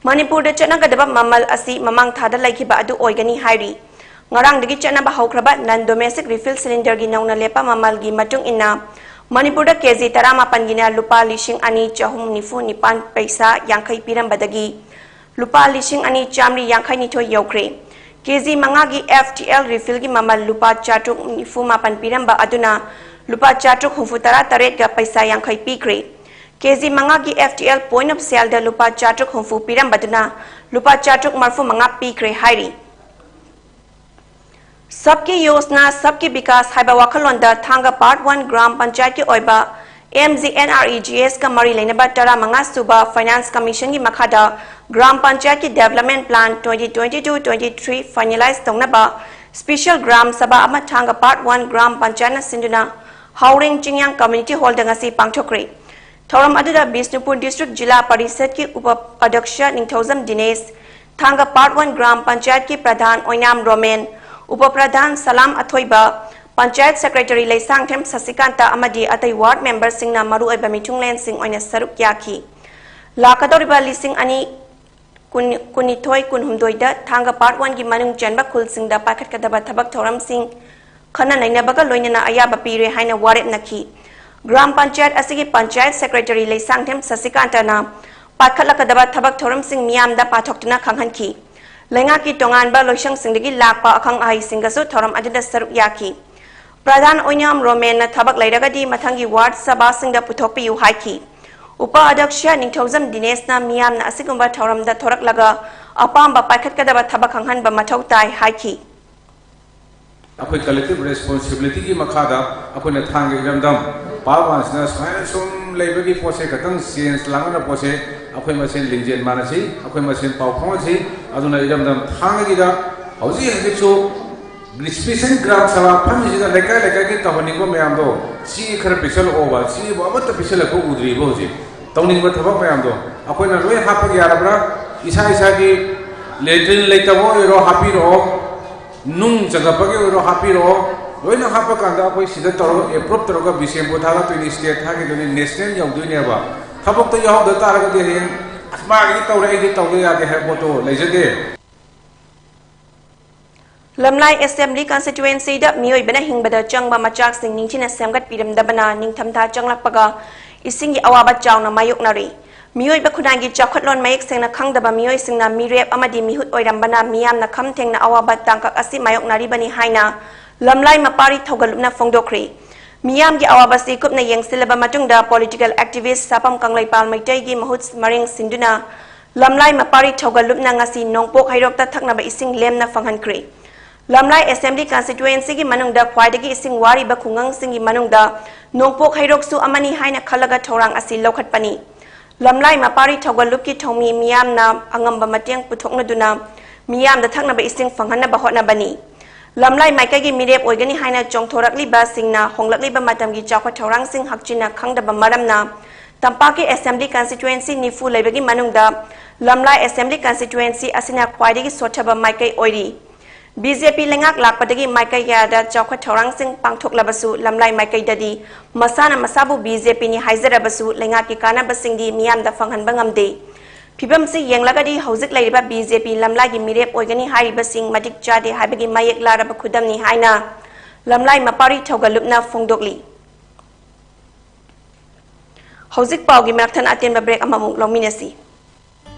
ꯃꯅꯤꯄꯨꯔꯗ ꯆꯠꯅꯒꯗꯕ ꯃꯃꯜ ꯑꯁꯤ ꯃꯃꯥꯡ ꯊꯥꯗ ꯂꯩꯈꯤꯕ ꯑꯗꯨ ꯑꯣꯏꯒꯅꯤ ꯍꯥꯏꯔꯤ꯫ ꯉꯔꯥꯡꯗꯒꯤ ꯆꯠꯅꯕ ꯍꯧꯈ꯭ꯔꯕ non domestic refill cylinderꯒꯤ ꯅꯧꯅ ꯂꯦꯞꯄ ꯃꯃꯜꯒꯤ ꯃꯇꯨꯡ ꯏꯟꯅ ꯃꯅꯤꯄꯨꯔꯗ ꯀꯦꯖꯤ ꯇꯔꯥꯃꯥꯄꯟꯒꯤꯅ ꯂꯨꯄꯥ ꯂꯤꯁꯤꯡ ꯑꯅꯤ ꯆꯍꯨꯝ ꯅꯤꯐꯨ ꯅꯤꯄꯥꯟ ꯄꯩꯁꯥ ꯌꯥꯡꯈꯩ ꯄꯤꯔꯝꯕꯗꯒꯤ ꯂꯨꯄꯥ ꯂꯤꯁꯤꯡ ꯑꯅꯤ ꯆꯥꯃꯔꯤ ꯌꯥꯡꯈꯩꯅꯤꯊꯣꯏ ꯌꯧꯈ꯭ꯔꯦ꯫ ꯀꯦꯖꯤ ꯃꯉꯥꯒꯤ F T L refillꯒꯤ ꯃꯃꯜ ꯂꯨꯄꯥ ꯆꯥꯇ꯭ꯔꯨꯛ ꯅꯤꯐꯨ ꯃꯥꯄꯟ ꯄꯤꯔꯝꯕ ꯑꯗꯨꯅ ꯂꯨꯄꯥ ꯆꯥꯇ꯭ꯔꯨꯛ ꯍꯨꯝꯐꯨ ꯇꯔꯥ ꯇꯔꯦꯠꯀ ꯄꯩꯁꯥ ꯌꯥꯡꯈꯩ ꯄꯤꯈ꯭ꯔꯦ꯫ ꯀꯦꯖꯤ ꯃꯉꯥꯒꯤ F T L point of saleꯗ ꯂꯨꯄꯥ ꯆꯥꯇ꯭ꯔꯨꯛ ꯍꯨꯝꯐꯨ ꯄꯤꯔꯝꯕꯗꯨꯅ ꯂꯨꯄꯥ ꯆꯥꯇ꯭ꯔꯨꯛ ꯃꯔꯐꯨ ꯃꯉꯥ ꯄꯤꯈ꯭ꯔꯦ ꯍꯥꯏꯔꯤ꯫ ꯁꯕꯀꯤ ꯌꯣꯖꯅꯥ ꯁꯕꯀꯤ ꯕꯤꯀꯥꯁ ꯍꯥꯏꯕ ꯋꯥꯈꯜꯂꯣꯟꯗ ꯊꯥꯡꯒ Part One ꯒ꯭ꯔꯥꯝ ꯄꯟꯆꯥꯌꯠꯀꯤ ꯑꯣꯏꯕ M G N R E G Sꯀ ꯃꯔꯤ ꯂꯩꯅꯕ ꯇꯔꯥꯃꯉꯥ ꯁꯨꯕ Finance Commissionꯒꯤ ꯃꯈꯥꯗ ꯒ꯭ꯔꯥꯝ ꯄꯟꯆꯥꯌꯠꯀꯤ Development Plan twenty twenty-two twenty-three finalize ꯇꯧꯅꯕ special ꯒ꯭ꯔꯥꯝ ꯁꯚꯥ ꯑꯃ ꯊꯥꯡꯒ Part One ꯒ꯭ꯔꯥꯝ ꯄꯟꯆꯥꯌꯠꯅ ꯁꯤꯟꯗꯨꯅ ꯍꯥꯎꯔꯦꯡ ꯆꯤꯡꯌꯥꯡ community hallꯗ ꯉꯁꯤ ꯄꯥꯡꯊꯣꯛꯈ꯭ꯔꯦ꯫ ꯊꯧꯔꯝ ꯑꯗꯨꯗ ꯕꯤꯁꯅꯨꯄꯨꯔ district ꯖꯤꯂꯥ ꯄꯔꯤꯁꯗꯀꯤ ꯎꯄ ꯑꯗ꯭ꯌꯛꯁ ꯅꯤꯡꯊꯧꯖꯝ ꯗꯤꯅꯦꯁ, ꯊꯥꯡꯒ Part One ꯒ꯭ꯔꯥꯝ ꯄꯟꯆꯥꯌꯠꯀꯤ ꯄ꯭ꯔꯙꯥꯟ ꯑꯣꯏꯅꯥꯝ ꯔꯣꯃꯦꯟ, ꯎꯄ ꯄ꯭ꯔꯙꯥꯟ ꯁꯂꯥꯝ ꯑꯊꯣꯏꯕ, ꯄꯟꯆꯥꯌꯠ secretary ꯂꯩꯁꯥꯡꯊꯦꯝ ꯁꯁꯤꯀꯥꯟꯇ ꯑꯃꯗꯤ ꯑꯇꯩ ward memberꯁꯤꯡꯅ ꯃꯔꯨꯑꯣꯏꯕ ꯃꯤꯊꯨꯡꯂꯦꯟꯁꯤꯡ ꯑꯣꯏꯅ ꯁꯔꯨꯛ ꯌꯥꯈꯤ꯫ ꯂꯥꯛꯀꯗꯧꯔꯤꯕ ꯂꯤꯁꯤꯡ ꯑꯅꯤ ꯀꯨꯟ, ꯀꯨꯟꯅꯤꯊꯣꯏ ꯀꯨꯟꯍꯨꯝꯗꯣꯏꯗ ꯊꯥꯡꯒ Part Oneꯒꯤ ꯃꯅꯨꯡ ꯆꯟꯕ ꯈꯨꯜꯁꯤꯡꯗ ꯄꯥꯏꯈꯠꯀꯗꯕ ꯊꯕꯛ ꯊꯧꯔꯝꯁꯤꯡ ꯈꯟꯅ ꯅꯩꯅꯕꯒ ꯂꯣꯏꯅꯅ ꯑꯌꯥꯕ ꯄꯤꯔꯦ ꯍꯥꯏꯅ ꯋꯥꯔꯦꯞꯅꯈꯤ꯫ ꯒ꯭ꯔꯥꯝ ꯄꯟꯆꯥꯌꯠ ꯑꯁꯤꯒꯤ ꯄꯟꯆꯥꯌꯠ secretary ꯂꯩꯁꯥꯡꯊꯦꯝ ꯁꯁꯤꯀꯥꯟꯇꯅ ꯄꯥꯏꯈꯠꯂꯛꯀꯗꯕ ꯊꯕꯛ ꯊꯧꯔꯝꯁꯤꯡ ꯃꯤꯌꯥꯝꯗ ꯄꯥꯊꯣꯛꯇꯨꯅ ꯈꯪꯍꯟꯈꯤ꯫ ꯂꯩꯉꯥꯛꯀꯤ ꯇꯣꯉꯥꯟꯕ ꯂꯣꯏꯁꯪꯁꯤꯡꯗꯒꯤ ꯂꯥꯛꯄ ꯑꯈꯪ ꯑꯍꯩꯁꯤꯡꯒꯁꯨ ꯊꯧꯔꯝ ꯑꯗꯨꯗ ꯁꯔꯨꯛ ꯌꯥꯈꯤ꯫ ꯄ꯭ꯔꯙꯥꯟ ꯑꯣꯏꯅꯥꯝ ꯔꯣꯃꯦꯟꯅ ꯊꯕꯛ ꯂꯩꯔꯒꯗꯤ ꯃꯊꯪꯒꯤ ward ꯁꯚꯥꯁꯤꯡꯗ ꯄꯨꯊꯣꯛꯄꯤꯌꯨ ꯍꯥꯏꯈꯤ꯫ ꯎꯄ ꯑꯗ꯭ꯌꯛꯁ ꯅꯤꯡꯊꯧꯖꯝ ꯗꯤꯅꯦꯁꯅ ꯃꯤꯌꯥꯝꯅ ꯑꯁꯤꯒꯨꯝꯕ ꯊꯧꯔꯝꯗ ꯊꯣꯔꯛꯂꯒ ꯑꯄꯥꯝꯕ ꯄꯥꯏꯈꯠꯀꯗꯕ ꯊꯕꯛ ꯈꯪꯍꯟꯕ ꯃꯊꯧ ꯇꯥꯏ ꯍꯥꯏꯈꯤ꯫ ꯑꯩꯈꯣꯏ collective responsibilityꯒꯤ ꯃꯈꯥꯗ ꯑꯩꯈꯣꯏꯅ ꯊꯥꯡꯒ ꯏꯔꯝꯗꯝ Part Oneꯁꯤꯅ ꯁꯨꯃꯥꯏꯅ ꯁꯨꯝ ꯂꯩꯕꯒꯤ ꯄꯣꯠꯁꯦ ꯈꯇꯪ change ꯂꯥꯡꯅ ꯄꯣꯠꯁꯦ ꯑꯩꯈꯣꯏ ꯃꯁꯦꯟ ꯂꯤꯡꯖꯦꯜ ꯃꯥꯟꯅꯁꯤ, ꯑꯩꯈꯣꯏ ꯃꯁꯦꯟ ꯄꯥꯎ ꯐꯥꯎꯅꯁꯤ꯫ ꯑꯗꯨꯅ ꯏꯔꯝꯗꯝ ꯊꯥꯡꯒꯒꯤꯗ ꯍꯧꯖꯤꯛ ꯍꯧꯖꯤꯛꯁꯨ special ꯒ꯭ꯔꯥꯝ ꯁꯚꯥ ꯐꯝꯃꯤꯁꯤꯗ ꯂꯩꯀꯥꯏ ꯂꯩꯀꯥꯏꯒꯤ ꯇꯧꯍꯟꯅꯤꯡꯕ ꯃꯌꯥꯝꯗꯣ, ꯆꯦ ꯈꯔ ꯄꯤꯁꯜꯂꯛꯑꯣꯕ, ꯆꯦꯕꯨ ꯑꯃꯠꯇ ꯄꯤꯁꯜꯂꯛꯄ ꯎꯗ꯭ꯔꯤꯕ ꯍꯧꯖꯤꯛ꯫ ꯇꯧꯅꯤꯡꯕ ꯊꯕꯛ ꯃꯌꯥꯝꯗꯣ ꯑꯩꯈꯣꯏꯅ ꯂꯣꯏ ꯍꯥꯞꯄ ꯌꯥꯔꯕ꯭ꯔꯥ? ꯏꯁꯥ ꯏꯁꯥꯒꯤ latrine ꯂꯩꯇꯕ ꯑꯣꯏꯔꯣ ꯍꯥꯞꯄꯤꯔꯛꯑꯣ, ꯅꯨꯡ ꯆꯪꯉꯛꯄꯒꯤ ꯑꯣꯏꯔꯣ ꯍꯥꯞꯄꯤꯔꯛꯑꯣ, ꯂꯣꯏꯅ ꯍꯥꯞꯄ ꯀꯥꯟꯗ ꯑꯩꯈꯣꯏ ꯁꯤꯗ ꯇꯧꯔꯒ approve ꯇꯧꯔꯒ ꯕꯤꯁꯦꯝꯄꯨꯔ ꯊꯥꯒꯠꯇꯣꯏꯅꯤ, state ꯊꯥꯈꯤꯗꯣꯏꯅꯤ, national ꯌꯧꯗꯣꯏꯅꯦꯕ꯫ ꯊꯕꯛꯇ ꯌꯥꯎꯍꯧꯗ ꯇꯥꯔꯒꯗꯤ ꯍꯌꯦꯡ ꯃꯥꯒꯤꯗꯤ ꯇꯧꯔꯦ, ꯑꯩꯗꯤ ꯇꯧꯗ ꯌꯥꯗꯦ ꯍꯥꯏꯕ ꯄꯣꯠꯇꯣ ꯂꯩꯖꯗꯦ꯫ ꯂꯝꯂꯥꯏ Assembly Constituencyꯗ ꯃꯤꯑꯣꯏꯕꯅ ꯍꯤꯡꯕꯗ ꯆꯪꯕ ꯃꯆꯥꯛꯁꯤꯡ ꯅꯤꯡꯊꯤꯅ ꯁꯦꯝꯒꯠꯄꯤꯔꯝꯗꯕꯅ ꯅꯤꯡꯊꯝꯊꯥ ꯆꯪꯂꯛꯄꯒ ꯏꯁꯤꯡꯒꯤ ꯑꯋꯥꯕ ꯆꯥꯎꯅ ꯃꯥꯌꯣꯛꯅꯔꯤ꯫ ꯃꯤꯑꯣꯏꯕ ꯈꯨꯟꯅꯥꯏꯒꯤ ꯆꯥꯎꯈꯠꯂꯣꯟ ꯃꯌꯦꯛ ꯁꯦꯡꯅ ꯈꯪꯗꯕ ꯃꯤꯑꯣꯏꯁꯤꯡꯅ ꯃꯤꯔꯦꯞ ꯑꯃꯗꯤ ꯃꯤꯍꯨꯠ ꯑꯣꯏꯔꯝꯕꯅ ꯃꯤꯌꯥꯝꯅ ꯈꯝ ꯊꯦꯡꯅ ꯑꯋꯥꯕ ꯇꯥꯡꯀꯛ ꯑꯁꯤ ꯃꯥꯌꯣꯛꯅꯔꯤꯕꯅꯤ ꯍꯥꯏꯅ ꯂꯝꯂꯥꯏ ꯃꯄꯥꯔꯤ ꯊꯧꯒꯜꯂꯨꯞꯅ ꯐꯣꯡꯗꯣꯛꯈ꯭ꯔꯤ꯫ ꯃꯤꯌꯥꯝꯒꯤ ꯑꯋꯥꯕꯁꯤ ꯀꯨꯞꯅ ꯌꯦꯡꯁꯤꯜꯂꯕ ꯃꯇꯨꯡꯗ political activist ꯁꯥꯄꯝ ꯀꯪꯂꯩꯄꯥꯜ ꯃꯩꯇꯩꯒꯤ ꯃꯍꯨꯠ ꯃꯔꯤꯡ ꯁꯤꯟꯗꯨꯅ ꯂꯝꯂꯥꯏ ꯃꯄꯥꯔꯤ ꯊꯧꯒꯜꯂꯨꯞꯅ ꯉꯁꯤ ꯅꯣꯡꯄꯣꯛ ꯍꯩꯔꯣꯛꯇ ꯊꯛꯅꯕ ꯏꯁꯤꯡ ꯂꯦꯝꯅ ꯐꯪꯍꯟꯈ꯭ꯔꯤ꯫ ꯂꯝꯂꯥꯏ Assembly Constituencyꯒꯤ ꯃꯅꯨꯡꯗ ꯈ꯭ꯋꯥꯏꯗꯒꯤ ꯏꯁꯤꯡ ꯋꯥꯔꯤꯕ ꯈꯨꯡꯒꯪꯁꯤꯡꯒꯤ ꯃꯅꯨꯡꯗ ꯅꯣꯡꯄꯣꯛ ꯍꯩꯔꯣꯛꯁꯨ ꯑꯃꯅꯤ ꯍꯥꯏꯅ ꯈꯜꯂꯒ ꯊꯧꯔꯥꯡ ꯑꯁꯤ ꯂꯧꯈꯠꯄꯅꯤ꯫ ꯂꯝꯂꯥꯏ ꯃꯄꯥꯔꯤ ꯊꯧꯒꯜꯂꯨꯞꯀꯤ ꯊꯧꯃꯤ ꯃꯤꯌꯥꯝꯅ ꯑꯉꯝꯕ ꯃꯇꯦꯡ ꯄꯨꯊꯣꯛꯅꯗꯨꯅ ꯃꯤꯌꯥꯝꯗ ꯊꯛꯅꯕ ꯏꯁꯤꯡ ꯐꯪꯍꯟꯅꯕ ꯍꯣꯠꯅꯕꯅꯤ꯫ ꯂꯝꯂꯥꯏ ꯃꯥꯏꯀꯩꯒꯤ ꯃꯤꯔꯦꯞ ꯑꯣꯏꯒꯅꯤ ꯍꯥꯏꯅ ꯆꯣꯡꯊꯣꯔꯛꯂꯤꯕꯁꯤꯡꯅ ꯍꯣꯡꯂꯛꯂꯤꯕ ꯃꯇꯝꯒꯤ ꯆꯥꯎꯈꯠ ꯊꯧꯔꯥꯡꯁꯤꯡ ꯍꯛꯆꯤꯟꯅ ꯈꯪꯗꯕ ꯃꯔꯝꯅ ꯇꯝꯄꯥꯛꯀꯤ Assembly Constituency ꯅꯤꯐꯨ ꯂꯩꯕꯒꯤ ꯃꯅꯨꯡꯗ ꯂꯝꯂꯥꯏ Assembly Constituency ꯑꯁꯤꯅ ꯈ꯭ꯋꯥꯏꯗꯒꯤ ꯁꯣꯠꯊꯕ ꯃꯥꯏꯀꯩ ꯑꯣꯏꯔꯤ꯫ BJP ꯂꯩꯉꯥꯛ ꯂꯥꯛꯄꯗꯒꯤ ꯃꯥꯏꯀꯩ ꯀꯌꯥꯗ ꯆꯥꯎꯈꯠ ꯊꯧꯔꯥꯡꯁꯤꯡ ꯄꯥꯡꯊꯣꯛꯂꯕꯁꯨ ꯂꯝꯂꯥꯏ ꯃꯥꯏꯀꯩꯗꯗꯤ ꯃꯁꯥꯅ ꯃꯁꯥꯕꯨ BJPꯅꯤ ꯍꯥꯏꯖꯔꯕꯁꯨ ꯂꯩꯉꯥꯛꯀꯤ ꯀꯥꯟꯅꯕꯁꯤꯡꯗꯤ ꯃꯤꯌꯥꯝꯗ ꯐꯪꯍꯟꯕ ꯉꯝꯗꯦ꯫ ꯐꯤꯕꯝꯁꯤ ꯌꯦꯡꯂꯒꯗꯤ ꯍꯧꯖꯤꯛ ꯂꯩꯔꯤꯕ BJP ꯂꯝꯂꯥꯏꯒꯤ ꯃꯤꯔꯦꯞ ꯑꯣꯏꯒꯅꯤ ꯍꯥꯏꯔꯤꯕꯁꯤꯡ ꯃꯇꯤꯛ ꯆꯥꯗꯦ ꯍꯥꯏꯕꯒꯤ ꯃꯌꯦꯛ ꯂꯥꯔꯕ ꯈꯨꯗꯝꯅꯤ ꯍꯥꯏꯅ ꯂꯝꯂꯥꯏ ꯃꯄꯥꯔꯤ ꯊꯧꯒꯜꯂꯨꯞꯅ ꯐꯣꯡꯗꯣꯛꯂꯤ꯫ ꯍꯧꯖꯤꯛ ꯄꯥꯎꯒꯤ ꯃꯔꯛꯊꯠꯅ ꯑꯇꯦꯟꯕ break ꯑꯃꯃꯨꯛ ꯂꯧꯃꯤꯟꯅꯁꯤ꯫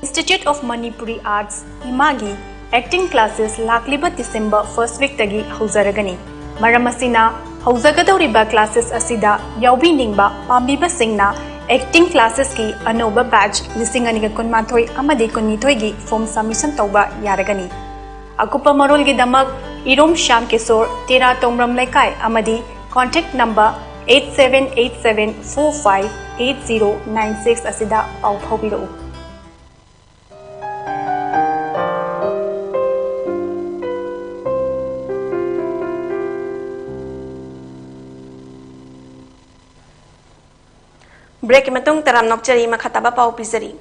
Institute of Manipuri Arts, ꯏꯃꯥꯒꯤ acting classes ꯂꯥꯛꯂꯤꯕ December first weekꯇꯒꯤ ꯍꯧꯖꯔꯒꯅꯤ꯫ ꯃꯔꯝ ꯑꯁꯤꯅ, ꯍꯧꯖꯒꯗꯧꯔꯤꯕ classes ꯑꯁꯤꯗ ꯌꯥꯎꯕꯤꯅꯤꯡꯕ ꯄꯥꯝꯕꯤꯕꯁꯤꯡꯅ acting classes ꯀꯤ ꯑꯅꯧꯕ batch ꯂꯤꯁꯤꯡ ꯑꯅꯤꯒ ꯀꯨꯟꯃꯥꯊꯣꯏ ꯑꯃꯗꯤ ꯀꯨꯟꯅꯤꯊꯣꯏꯒꯤ form submission ꯇꯧꯕ ꯌꯥꯔꯒꯅꯤ꯫ ꯑꯀꯨꯞꯄ ꯃꯔꯣꯜꯒꯤꯗꯃꯛ ꯏꯔꯣꯝ ꯁ꯭ꯌꯥꯝ ꯀꯤꯁꯣꯔ, ꯇꯦꯔꯥ ꯇꯣꯡꯕ꯭ꯔꯝ ꯂꯩꯀꯥꯏ, ꯑꯃꯗꯤ contact number eight seven eight seven four five eight zero nine six ꯑꯁꯤꯗ ꯄꯥꯎ ꯐꯥꯎꯕꯤꯔꯛꯎ꯫ Break ꯀꯤ ꯃꯇꯨꯡ ꯇꯔꯥꯝ ꯅꯣꯛꯆꯔꯤ, ꯃꯈꯥ ꯇꯥꯕ ꯄꯥꯎ ꯄꯤꯖꯔꯤ꯫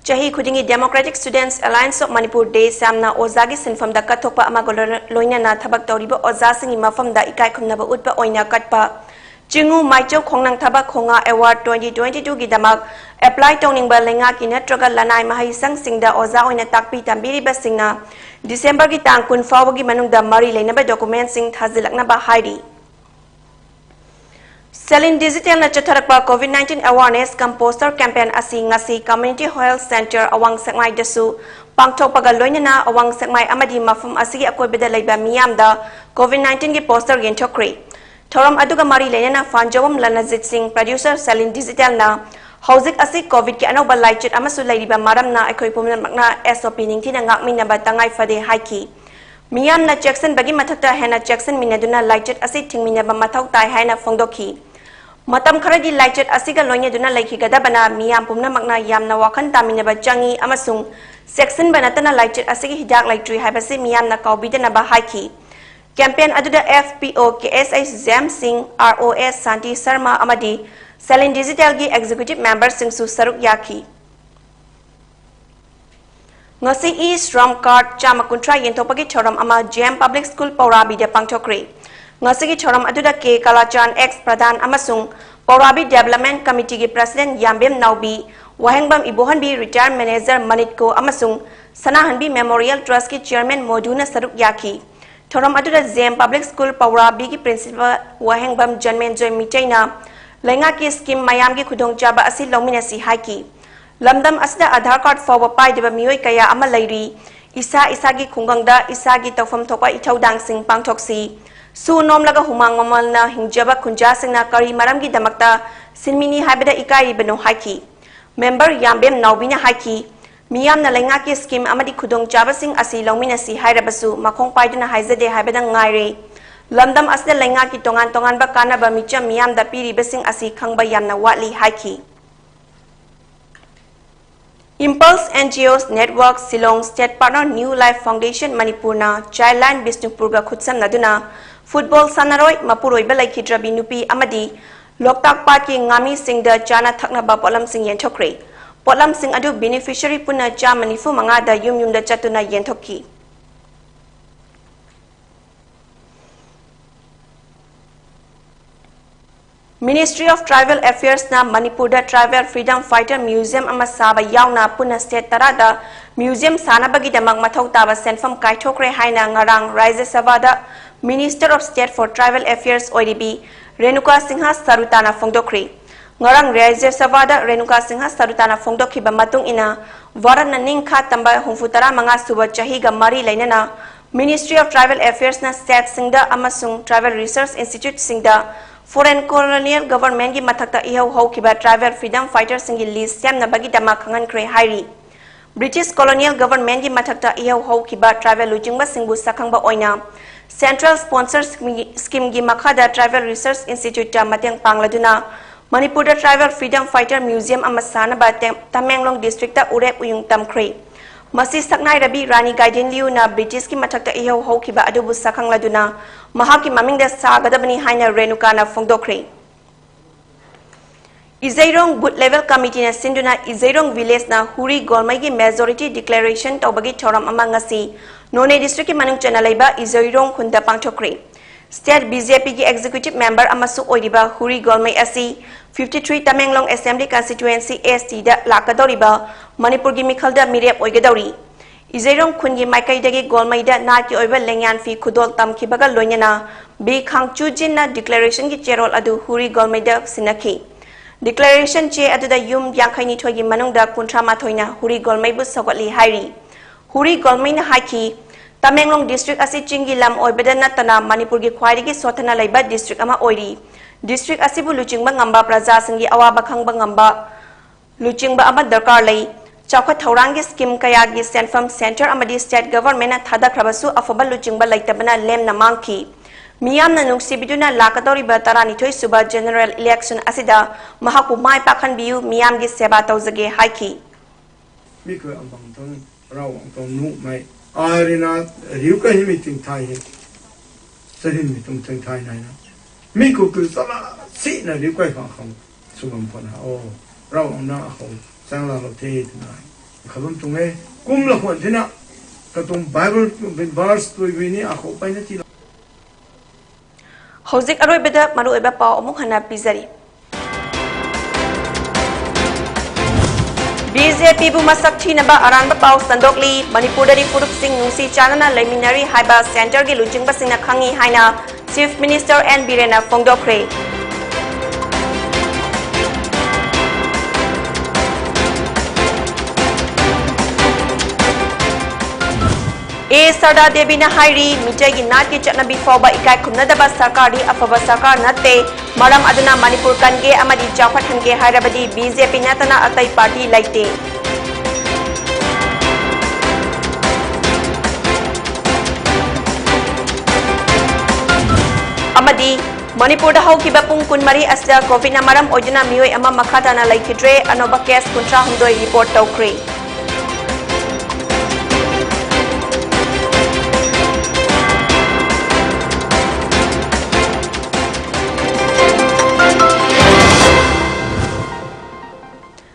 ꯆꯍꯤ ꯈꯨꯗꯤꯡꯒꯤ Democratic Students Alliance of Manipur Day ꯁꯥꯝꯅ ꯑꯣꯖꯥꯒꯤ ꯁꯤꯟꯐꯝꯗ ꯀꯠꯊꯣꯛꯄ ꯑꯃꯒ ꯂꯣꯏꯅ-, ꯂꯣꯏꯅꯅ ꯊꯕꯛ ꯇꯧꯔꯤꯕ ꯑꯣꯖꯥꯁꯤꯡꯒꯤ ꯃꯐꯝꯗ ꯏꯀꯥꯏ ꯈꯨꯝꯅꯕ ꯎꯠꯄ ꯑꯣꯏꯅ ꯀꯠꯄ ꯆꯤꯡꯉꯨ ꯃꯥꯏꯆꯧ ꯈꯣꯡꯅꯪ ꯊꯕꯛ ꯈꯣꯡꯉꯥ ꯑꯦꯋꯥꯔꯗ twenty twenty-two ꯒꯤꯗꯃꯛ ꯑꯦꯄ꯭ꯂꯥꯏ ꯇꯧꯅꯤꯡꯕ ꯂꯩꯉꯥꯛꯀꯤ ꯅꯠꯇ꯭ꯔꯒ ꯂꯅꯥꯏ ꯃꯍꯩꯁꯪꯁꯤꯡꯗ ꯑꯣꯖꯥ ꯑꯣꯏꯅ ꯇꯥꯛꯄꯤ ꯇꯝꯕꯤꯔꯤꯕꯁꯤꯡꯅ ꯗꯤꯁꯦꯝꯕꯔꯒꯤ ꯇꯥꯡ ꯀꯨꯟ ꯐꯥꯎꯕꯒꯤ ꯃꯅꯨꯡꯗ ꯃꯔꯤ ꯂꯩꯅꯕ ꯗꯣꯀꯨꯃꯦꯟꯁꯤꯡ ꯊꯥꯖꯤꯜꯂꯛꯅꯕ ꯍꯥꯏꯔꯤ꯫ ꯁꯦꯂꯤꯟ ꯗꯤꯖꯤꯇꯦꯜꯅ ꯆꯠꯊꯔꯛꯄ COVID nineteen awareness cum poster campaign ꯑꯁꯤ ꯉꯁꯤ Community Health Centre ꯑꯋꯥꯡ ꯁꯦꯛꯃꯥꯏꯗꯁꯨ ꯄꯥꯡꯊꯣꯛꯄꯒ ꯂꯣꯏꯅꯅ ꯑꯋꯥꯡ ꯁꯦꯛꯃꯥꯏ ꯑꯃꯗꯤ ꯃꯐꯝ ꯑꯁꯤꯒꯤ ꯑꯀꯣꯏꯕꯗ ꯂꯩꯕ ꯃꯤꯌꯥꯝꯗ COVID nineteen ꯒꯤ ꯄꯣꯁꯇꯔ ꯌꯦꯟꯊꯣꯛꯈ꯭ꯔꯦ꯫ ꯊꯧꯔꯝ ꯑꯗꯨꯒ ꯃꯔꯤ ꯂꯩꯅꯅ ꯐꯥꯟꯖꯧꯕꯝ ꯂꯅꯖꯤꯠ ꯁꯤꯡ, producer ꯁꯦꯂꯤꯟ ꯗꯤꯖꯤꯇꯦꯜꯅ ꯍꯧꯖꯤꯛ ꯑꯁꯤ COVID ꯀꯤ ꯑꯅꯧꯕ ꯂꯥꯏꯆꯠ ꯑꯃꯁꯨ ꯂꯩꯔꯤꯕ ꯃꯔꯝꯅ ꯑꯩꯈꯣꯏ ꯄꯨꯝꯅꯃꯛꯅ S O P ꯅꯤꯡꯊꯤꯅ ꯉꯥꯛꯃꯤꯟꯅꯕ ꯇꯉꯥꯏ ꯐꯗꯦ ꯍꯥꯏꯈꯤ꯫ ꯃꯤꯌꯥꯝꯅ ꯆꯦꯛꯁꯤꯟꯕꯒꯤ ꯃꯊꯛꯇ ꯍꯦꯟꯅ ꯆꯦꯛꯁꯤꯟꯃꯤꯟꯅꯗꯨꯅ ꯂꯥꯏꯆꯠ ꯑꯁꯤ ꯊꯤꯡꯃꯤꯟꯅꯕ ꯃꯊꯧ ꯇꯥꯏ ꯍꯥꯏꯅ ꯐꯣꯡꯗꯣꯛꯈꯤ꯫ ꯃꯇꯝ ꯈꯔꯗꯤ ꯂꯥꯏꯆꯠ ꯑꯁꯤꯒ ꯂꯣꯏꯅꯗꯨꯅ ꯂꯩꯈꯤꯒꯗꯕꯅ ꯃꯤꯌꯥꯝ ꯄꯨꯝꯅꯃꯛꯅ ꯌꯥꯝꯅ ꯋꯥꯈꯜ ꯇꯥꯃꯤꯟꯅꯕ ꯆꯪꯏ ꯑꯃꯁꯨꯡ ꯆꯦꯛꯁꯤꯟꯕ ꯅꯠꯇꯅ ꯂꯥꯏꯆꯠ ꯑꯁꯤꯒꯤ ꯍꯤꯗꯥꯛ ꯂꯩꯇ꯭ꯔꯤ ꯍꯥꯏꯕꯁꯤ ꯃꯤꯌꯥꯝꯅ ꯀꯥꯎꯕꯤꯗꯅꯕ ꯍꯥꯏꯈꯤ꯫ Campaign ꯑꯗꯨꯗ F P O K S H jam ꯁꯤꯡ, R O S ꯁꯥꯟꯇꯤ ꯁꯔꯃ ꯑꯃꯗꯤ ꯁꯦꯂꯤꯟ ꯗꯤꯖꯤꯇꯦꯜꯒꯤ executive member ꯁꯤꯡꯁꯨ ꯁꯔꯨꯛ ꯌꯥꯈꯤ꯫ ꯉꯁꯤ E-Shram card ꯆꯥꯝꯃ ꯀꯨꯟꯊ꯭ꯔꯥ ꯌꯦꯟꯊꯣꯛꯄꯒꯤ ꯊꯧꯔꯝ ꯑꯃ J M Public School ꯄꯧꯔꯥꯕꯤꯗ ꯄꯥꯡꯊꯣꯛꯈ꯭ꯔꯦ꯫ ꯉꯁꯤꯒꯤ ꯊꯧꯔꯝ ꯑꯗꯨꯗ K ꯀꯂꯥꯆꯥꯟ, ex ꯄ꯭ꯔꯙꯥꯟ ꯑꯃꯁꯨꯡ ꯄꯧꯔꯥꯕꯤ Development Committee ꯒꯤ President ꯌꯥꯝꯕꯦꯝ ꯅꯥꯎꯕꯤ, ꯋꯥꯍꯦꯡꯕꯝ ꯏꯕꯣꯍꯟꯕꯤ, retired manager ꯃꯅꯤꯠꯀꯣ ꯑꯃꯁꯨꯡ ꯁꯅꯥꯍꯟꯕꯤ Memorial Trust ꯀꯤ chairman ꯃꯣꯗꯨꯅ ꯁꯔꯨꯛ ꯌꯥꯈꯤ꯫ ꯊꯧꯔꯝ ꯑꯗꯨꯗ J M Public School ꯄꯧꯔꯥꯕꯤꯒꯤ principal ꯋꯥꯍꯦꯡꯕꯝ ꯖꯟꯃꯦꯟꯖꯣꯏ ꯃꯤꯇꯩꯅ ꯂꯩꯉꯥꯛꯀꯤ scheme ꯃꯌꯥꯝꯒꯤ ꯈꯨꯗꯣꯡꯆꯥꯕ ꯑꯁꯤ ꯂꯧꯃꯤꯟꯅꯁꯤ ꯍꯥꯏꯈꯤ꯫ ꯂꯝꯗꯝ ꯑꯁꯤꯗ Aadhaar card ꯐꯥꯎꯕ ꯄꯥꯏꯗꯕ ꯃꯤꯑꯣꯏ ꯀꯌꯥ ꯑꯃ ꯂꯩꯔꯤ꯫ ꯏꯁꯥ ꯏꯁꯥꯒꯤ ꯈꯨꯡꯒꯪꯗ ꯏꯁꯥꯒꯤ ꯇꯧꯐꯝ ꯊꯣꯛꯄ ꯏꯊꯧꯗꯥꯡꯁꯤꯡ ꯄꯥꯡꯊꯣꯛꯁꯤ꯫ ꯁꯨ ꯅꯣꯝꯂꯒ ꯍꯨꯃꯥꯡ ꯃꯃꯜꯅ ꯍꯤꯡꯖꯕ ꯈꯨꯟꯖꯥꯁꯤꯡꯅ ꯀꯔꯤ ꯃꯔꯝꯒꯤꯗꯃꯛꯇ ꯁꯤꯟꯃꯤꯅꯤ ꯍꯥꯏꯕꯗ ꯏꯀꯥꯏꯔꯤꯕꯅꯣ ꯍꯥꯏꯈꯤ꯫ Member ꯌꯥꯝꯕꯦꯝ ꯅꯥꯎꯕꯤꯅ ꯍꯥꯏꯈꯤ, ꯃꯤꯌꯥꯝꯅ ꯂꯩꯉꯥꯛꯀꯤ scheme ꯑꯃꯗꯤ ꯈꯨꯗꯣꯡꯆꯥꯕꯁꯤꯡ ꯑꯁꯤ ꯂꯧꯃꯤꯟꯅꯁꯤ ꯍꯥꯏꯔꯕꯁꯨ ꯃꯈꯣꯡ ꯄꯥꯏꯗꯨꯅ ꯍꯥꯏꯖꯗꯦ ꯍꯥꯏꯕꯗ ꯉꯥꯏꯔꯦ꯫ ꯂꯝꯗꯝ ꯑꯁꯤꯗ ꯂꯩꯉꯥꯛꯀꯤ ꯇꯣꯉꯥꯟ ꯇꯣꯉꯥꯟꯕ ꯀꯥꯟꯅꯕ ꯃꯤꯆꯝ ꯃꯤꯌꯥꯝꯗ ꯄꯤꯔꯤꯕꯁꯤꯡ ꯑꯁꯤ ꯈꯪꯕ ꯌꯥꯝꯅ ꯋꯥꯠꯂꯤ ꯍꯥꯏꯈꯤ꯫ Impulse N G Os Network, Shillong, State Partner New Life Foundation ꯃꯅꯤꯄꯨꯔꯅ Childline ꯕꯤꯁꯅꯨꯄꯨꯔꯒ ꯈꯨꯠꯁꯝꯅꯗꯨꯅ football ꯁꯥꯟꯅꯔꯣꯏ, ꯃꯄꯨꯔꯣꯏꯕ ꯂꯩꯈꯤꯗ꯭ꯔꯕꯤ ꯅꯨꯄꯤ ꯑꯃꯗꯤ ꯂꯣꯛꯇꯥꯛ ꯄꯥꯠꯀꯤ ꯉꯥꯃꯤꯁꯤꯡꯗ ꯆꯥꯅ ꯊꯛꯅꯕ ꯄꯣꯠꯂꯝꯁꯤꯡ ꯌꯦꯟꯊꯣꯛꯈ꯭ꯔꯦ꯫ ꯄꯣꯠꯂꯝꯁꯤꯡ ꯑꯗꯨ beneficiary ꯄꯨꯟꯅ ꯆꯥꯝꯃ ꯅꯤꯐꯨ ꯃꯉꯥꯗ ꯌꯨꯝ ꯌꯨꯝꯗ ꯆꯠꯇꯨꯅ ꯌꯦꯟꯊꯣꯛꯈꯤ꯫ Ministry of Tribal Affairsꯅ ꯃꯅꯤꯄꯨꯔꯗ Tribal Freedom Fighter Museum ꯑꯃ ꯁꯥꯕ ꯌꯥꯎꯅ ꯄꯨꯟꯅ state ꯇꯔꯥꯗ museum ꯁꯥꯅꯕꯒꯤꯗꯃꯛ ꯃꯊꯧ ꯇꯥꯕ ꯁꯦꯟꯐꯝ ꯀꯥꯏꯊꯣꯛꯈ꯭ꯔꯦ ꯍꯥꯏꯅ ꯉꯔꯥꯡ ꯔꯥꯖ꯭ꯌ ꯁꯚꯥꯗ Minister of State for Tribal Affairs ꯑꯣꯏꯔꯤꯕꯤ Renuka Singh ꯁꯔꯨꯇꯥꯅ ꯐꯣꯡꯗꯣꯛꯈ꯭ꯔꯤ꯫ ꯉꯔꯥꯡ ꯔꯥꯖ꯭ꯌ ꯁꯚꯥꯗ ꯔꯦꯅꯨꯀꯥ ꯁꯤꯡꯍ ꯁꯔꯨꯇꯥꯅ ꯐꯣꯡꯗꯣꯛꯈꯤꯕ ꯃꯇꯨꯡ ꯏꯟꯅ, ꯚꯥꯔꯠꯅ ꯅꯤꯡꯈꯥ ꯇꯝꯕ ꯍꯨꯝꯐꯨ ꯇꯔꯥ ꯃꯉꯥ ꯁꯨꯕ ꯆꯍꯤꯒ ꯃꯔꯤ ꯂꯩꯅꯅ Ministry of Tribal Affairsꯅ ꯁ꯭ꯇꯦꯠꯁꯤꯡꯗ ꯑꯃꯁꯨꯡ tribal research instituteꯁꯤꯡꯗ foreign colonial governmentꯀꯤ ꯃꯊꯛꯇ ꯏꯍꯧ ꯍꯧꯈꯤꯕ tribal freedom fighterꯁꯤꯡꯒꯤ list ꯁꯦꯝꯅꯕꯒꯤꯗꯃꯛ ꯈꯪꯍꯟꯈ꯭ꯔꯦ ꯍꯥꯏꯔꯤ꯫ British colonial governmentꯀꯤ ꯃꯊꯛꯇ ꯏꯍꯧ ꯍꯧꯈꯤꯕ tribal ꯂꯨꯆꯤꯡꯕꯁꯤꯡꯕꯨ ꯁꯛꯈꯪꯕ ꯑꯣꯏꯅ Central Sponsor Schemeꯒꯤ ꯃꯈꯥꯗ Tribal Research Instituteꯇ ꯃꯇꯦꯡ ꯄꯥꯡꯂꯗꯨꯅ ꯃꯅꯤꯄꯨꯔꯗ Tribal Freedom Fighter Museum ꯑꯃ ꯁꯥꯅꯕ ꯇꯦ-, ꯇꯃꯦꯡꯂꯣꯡ districtꯇ ꯎꯔꯦꯞ ꯎꯌꯨꯡ ꯇꯝꯈ꯭ꯔꯦ꯫ ꯃꯁꯤ ꯁꯛꯅꯥꯏꯔꯕꯤ ꯔꯥꯅꯤ ꯒꯥꯏꯗꯤꯟꯂꯤꯌꯨꯅ Britishꯀꯤ ꯃꯊꯛꯇ ꯏꯍꯧ ꯍꯧꯈꯤꯕ ꯑꯗꯨꯕꯨ ꯁꯛꯈꯪꯂꯗꯨꯅ ꯃꯍꯥꯛꯀꯤ ꯃꯃꯤꯡꯗ ꯁꯥꯒꯗꯕꯅꯤ ꯍꯥꯏꯅ ꯔꯦꯅꯨꯀꯥꯅ ꯐꯣꯡꯗꯣꯛꯈ꯭ꯔꯦ꯫ ꯏꯖꯩꯔꯣꯡ Booth Level Committeeꯅ ꯁꯤꯟꯗꯨꯅ ꯏꯖꯩꯔꯣꯡ villageꯅ ꯍꯨꯔꯤ ꯒꯣꯜꯃꯩꯒꯤ majority declaration ꯇꯧꯕꯒꯤ ꯊꯧꯔꯝ ꯑꯃ ꯉꯁꯤ ꯅꯣꯅꯦ districtꯀꯤ ꯃꯅꯨꯡ ꯆꯟꯅ ꯂꯩꯕ ꯏꯖꯩꯔꯣꯡ ꯈꯨꯟꯗ ꯄꯥꯡꯊꯣꯛꯈ꯭ꯔꯦ꯫ State BJPꯒꯤ executive member ꯑꯃꯁꯨ ꯑꯣꯏꯔꯤꯕ ꯍꯨꯔꯤ ꯒꯣꯜꯃꯩ ꯑꯁꯤ fifty three Tamenglong Assembly Constituency STꯗ ꯂꯥꯛꯀꯗꯧꯔꯤꯕ ꯃꯅꯤꯄꯨꯔꯒꯤ ꯃꯤꯈꯜꯗ ꯃꯤꯔꯦꯞ ꯑꯣꯏꯒꯗꯧꯔꯤ꯫ ꯏꯖꯩꯔꯣꯡ ꯈꯨꯟꯒꯤ ꯃꯥꯏꯀꯩꯗꯒꯤ ꯒꯣꯜꯃꯩꯗ ꯅꯥꯠꯀꯤ ꯑꯣꯏꯕ ꯂꯦꯡꯌꯥꯟ ꯐꯤ ꯈꯨꯗꯣꯜ ꯇꯝꯈꯤꯕꯒ ꯂꯣꯏꯅꯅ ꯕꯤ ꯈꯥꯡꯆꯨꯖꯤꯟꯅ declarationꯒꯤ ꯆꯦꯔꯣꯜ ꯑꯗꯨ ꯍꯨꯔꯤ ꯒꯣꯜꯃꯩꯗ ꯁꯤꯟꯅꯈꯤ꯫ Declaration ꯆꯦ ꯑꯗꯨꯗ ꯌꯨꯝ ꯌꯥꯡꯈꯩ ꯅꯤꯊꯣꯏꯒꯤ ꯃꯅꯨꯡꯗ ꯀꯨꯟꯊ꯭ꯔꯥ ꯃꯥꯊꯣꯏꯅ ꯍꯨꯔꯤ ꯒꯣꯜꯃꯩꯕꯨ ꯁꯧꯒꯠꯂꯤ ꯍꯥꯏꯔꯤ꯫ ꯍꯨꯔꯤ ꯒꯣꯜꯃꯩꯅ ꯍꯥꯏꯈꯤ, ꯇꯃꯦꯡꯂꯣꯡ district ꯑꯁꯤ ꯆꯤꯡꯒꯤ ꯂꯝ ꯑꯣꯏꯕꯗ ꯅꯠꯇꯅ ꯃꯅꯤꯄꯨꯔꯒꯤ ꯈ꯭ꯋꯥꯏꯗꯒꯤ ꯁꯣꯠꯊꯅ ꯂꯩꯕ district ꯑꯃ ꯑꯣꯏꯔꯤ꯫ District ꯑꯁꯤꯕꯨ ꯂꯨꯆꯤꯡꯕ ꯉꯝꯕ, ꯄ꯭ꯔꯖꯥꯁꯤꯡꯒꯤ ꯑꯋꯥꯕ ꯈꯪꯕ ꯉꯝꯕ ꯂꯨꯆꯤꯡꯕ ꯑꯃ ꯗꯔꯀꯥꯔ ꯂꯩ꯫ ꯆꯥꯎꯈꯠ ꯊꯧꯔꯥꯡꯒꯤ scheme ꯀꯌꯥꯒꯤ ꯁꯦꯟꯐꯝ centre ꯑꯃꯗꯤ state governmentꯅ ꯊꯥꯗꯈ꯭ꯔꯕꯁꯨ ꯑꯐꯕ ꯂꯨꯆꯤꯡꯕ ꯂꯩꯇꯕꯅ ꯂꯦꯝꯅ ꯃꯥꯡꯈꯤ꯫ ꯃꯤꯌꯥꯝꯅ ꯅꯨꯡꯁꯤꯕꯤꯗꯨꯅ ꯂꯥꯛꯀꯗꯧꯔꯤꯕ ꯇꯔꯥꯅꯤꯊꯣꯏ ꯁꯨꯕ general election ꯑꯁꯤꯗ ꯃꯍꯥꯛꯄꯨ ꯃꯥꯏ ꯄꯥꯛꯍꯟꯕꯤꯌꯨ, ꯃꯤꯌꯥꯝꯒꯤ ꯁꯦꯕꯥ ꯇꯧꯖꯒꯦ ꯍꯥꯏꯈꯤ꯫ มีเคยเอาบางต้นเราเอาต้นนุกไม้ อารีนา ริ้วก็ยังมีถึงไทย สรินมีตรงถึงไทยไหนนะ มีกูคือสละสินะ ริ้วก็ของเขา สุบัมพล โอ้ เราเอาหน้าเขา สร้างเราเราเทศนา เขาล้มตรงนี้ กุมละคนที่นะ กระตุง Bible เป็น verse ตัววินี้ เอาเขาไปนะที่ ꯍꯧꯖꯤꯛ ꯑꯔꯣꯏꯕꯗ ꯃꯔꯨꯑꯣꯏꯕ ꯄꯥꯎ ꯑꯃꯨꯛ ꯍꯟꯅ ꯄꯤꯖꯔꯤ꯫ ꯕꯤ ꯖꯦ ꯄꯤꯕꯨ ꯃꯁꯛ ꯊꯤꯅꯕ ꯑꯔꯥꯟꯕ ꯄꯥꯎ ꯁꯟꯗꯣꯛꯂꯤ꯫ ꯃꯅꯤꯄꯨꯔꯗꯗꯤ ꯐꯨꯔꯨꯞꯁꯤꯡ ꯅꯨꯡꯁꯤ ꯆꯥꯟꯅꯅ ꯂꯩꯃꯤꯟꯅꯔꯤ ꯍꯥꯏꯕ ꯁꯦꯟꯇꯔꯒꯤ ꯂꯨꯆꯤꯡꯕꯁꯤꯡꯅ ꯈꯪꯉꯤ ꯍꯥꯏꯅ ꯆꯤꯐ ꯃꯤꯅꯤꯁꯇꯔ ꯑꯦꯟ ꯕꯤꯔꯦꯟꯅ ꯐꯣꯡꯗꯣꯛꯈ꯭ꯔꯦ꯫ ꯑꯦ ꯁꯔꯗꯥ ꯗꯦꯕꯤꯅ ꯍꯥꯏꯔꯤ, ꯃꯤꯇꯩꯒꯤ ꯅꯥꯠꯀꯤ ꯆꯠꯅꯕꯤ ꯐꯥꯎꯕ ꯏꯀꯥꯏ ꯈꯨꯝꯅꯗꯕ ꯁꯔꯀꯥꯔꯗꯤ ꯑꯐꯕ ꯁꯔꯀꯥꯔ ꯅꯠꯇꯦ꯫ ꯃꯔꯝ ꯑꯗꯨꯅ ꯃꯅꯤꯄꯨꯔ ꯀꯟꯒꯦ ꯑꯃꯗꯤ ꯆꯥꯎꯈꯠꯍꯟꯒꯦ ꯍꯥꯏꯔꯕꯗꯤ ꯕꯤ ꯖꯦ ꯄꯤ ꯅꯠꯇꯅ ꯑꯇꯩ ꯄꯥꯔꯇꯤ ꯂꯩꯇꯦ꯫ ꯑꯃꯗꯤ ꯃꯅꯤꯄꯨꯔꯗ ꯍꯧꯈꯤꯕ ꯄꯨꯡ ꯀꯨꯟꯃꯔꯤ ꯑꯁꯤꯗ ꯀꯣꯚꯤꯗꯅ ꯃꯔꯝ ꯑꯣꯏꯗꯨꯅ ꯃꯤꯑꯣꯏ ꯑꯃ ꯃꯈꯥ ꯇꯥꯅ ꯂꯩꯈꯤꯗ꯭ꯔꯦ꯫ ꯑꯅꯧꯕ ꯀꯦꯁ ꯀꯨꯟꯊ꯭ꯔꯥ ꯍꯨꯝꯗꯣꯏ ꯔꯤꯄꯣꯔꯠ ꯇꯧꯈ꯭ꯔꯦ꯫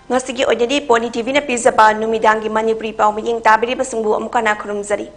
ꯉꯁꯤꯒꯤ ꯑꯣꯏꯅꯗꯤ ꯄꯣꯅꯤ ꯇꯤ ꯚꯤꯅ ꯄꯤꯖꯕ ꯅꯨꯃꯤꯗꯥꯡꯒꯤ ꯃꯅꯤꯄꯨꯔꯤ ꯄꯥꯎ ꯃꯤꯠꯌꯦꯡ ꯇꯥꯕꯤꯔꯤꯕꯁꯤꯡꯕꯨ ꯑꯃꯨꯛ ꯍꯟꯅ ꯈꯨꯔꯨꯝꯖꯔꯤ꯫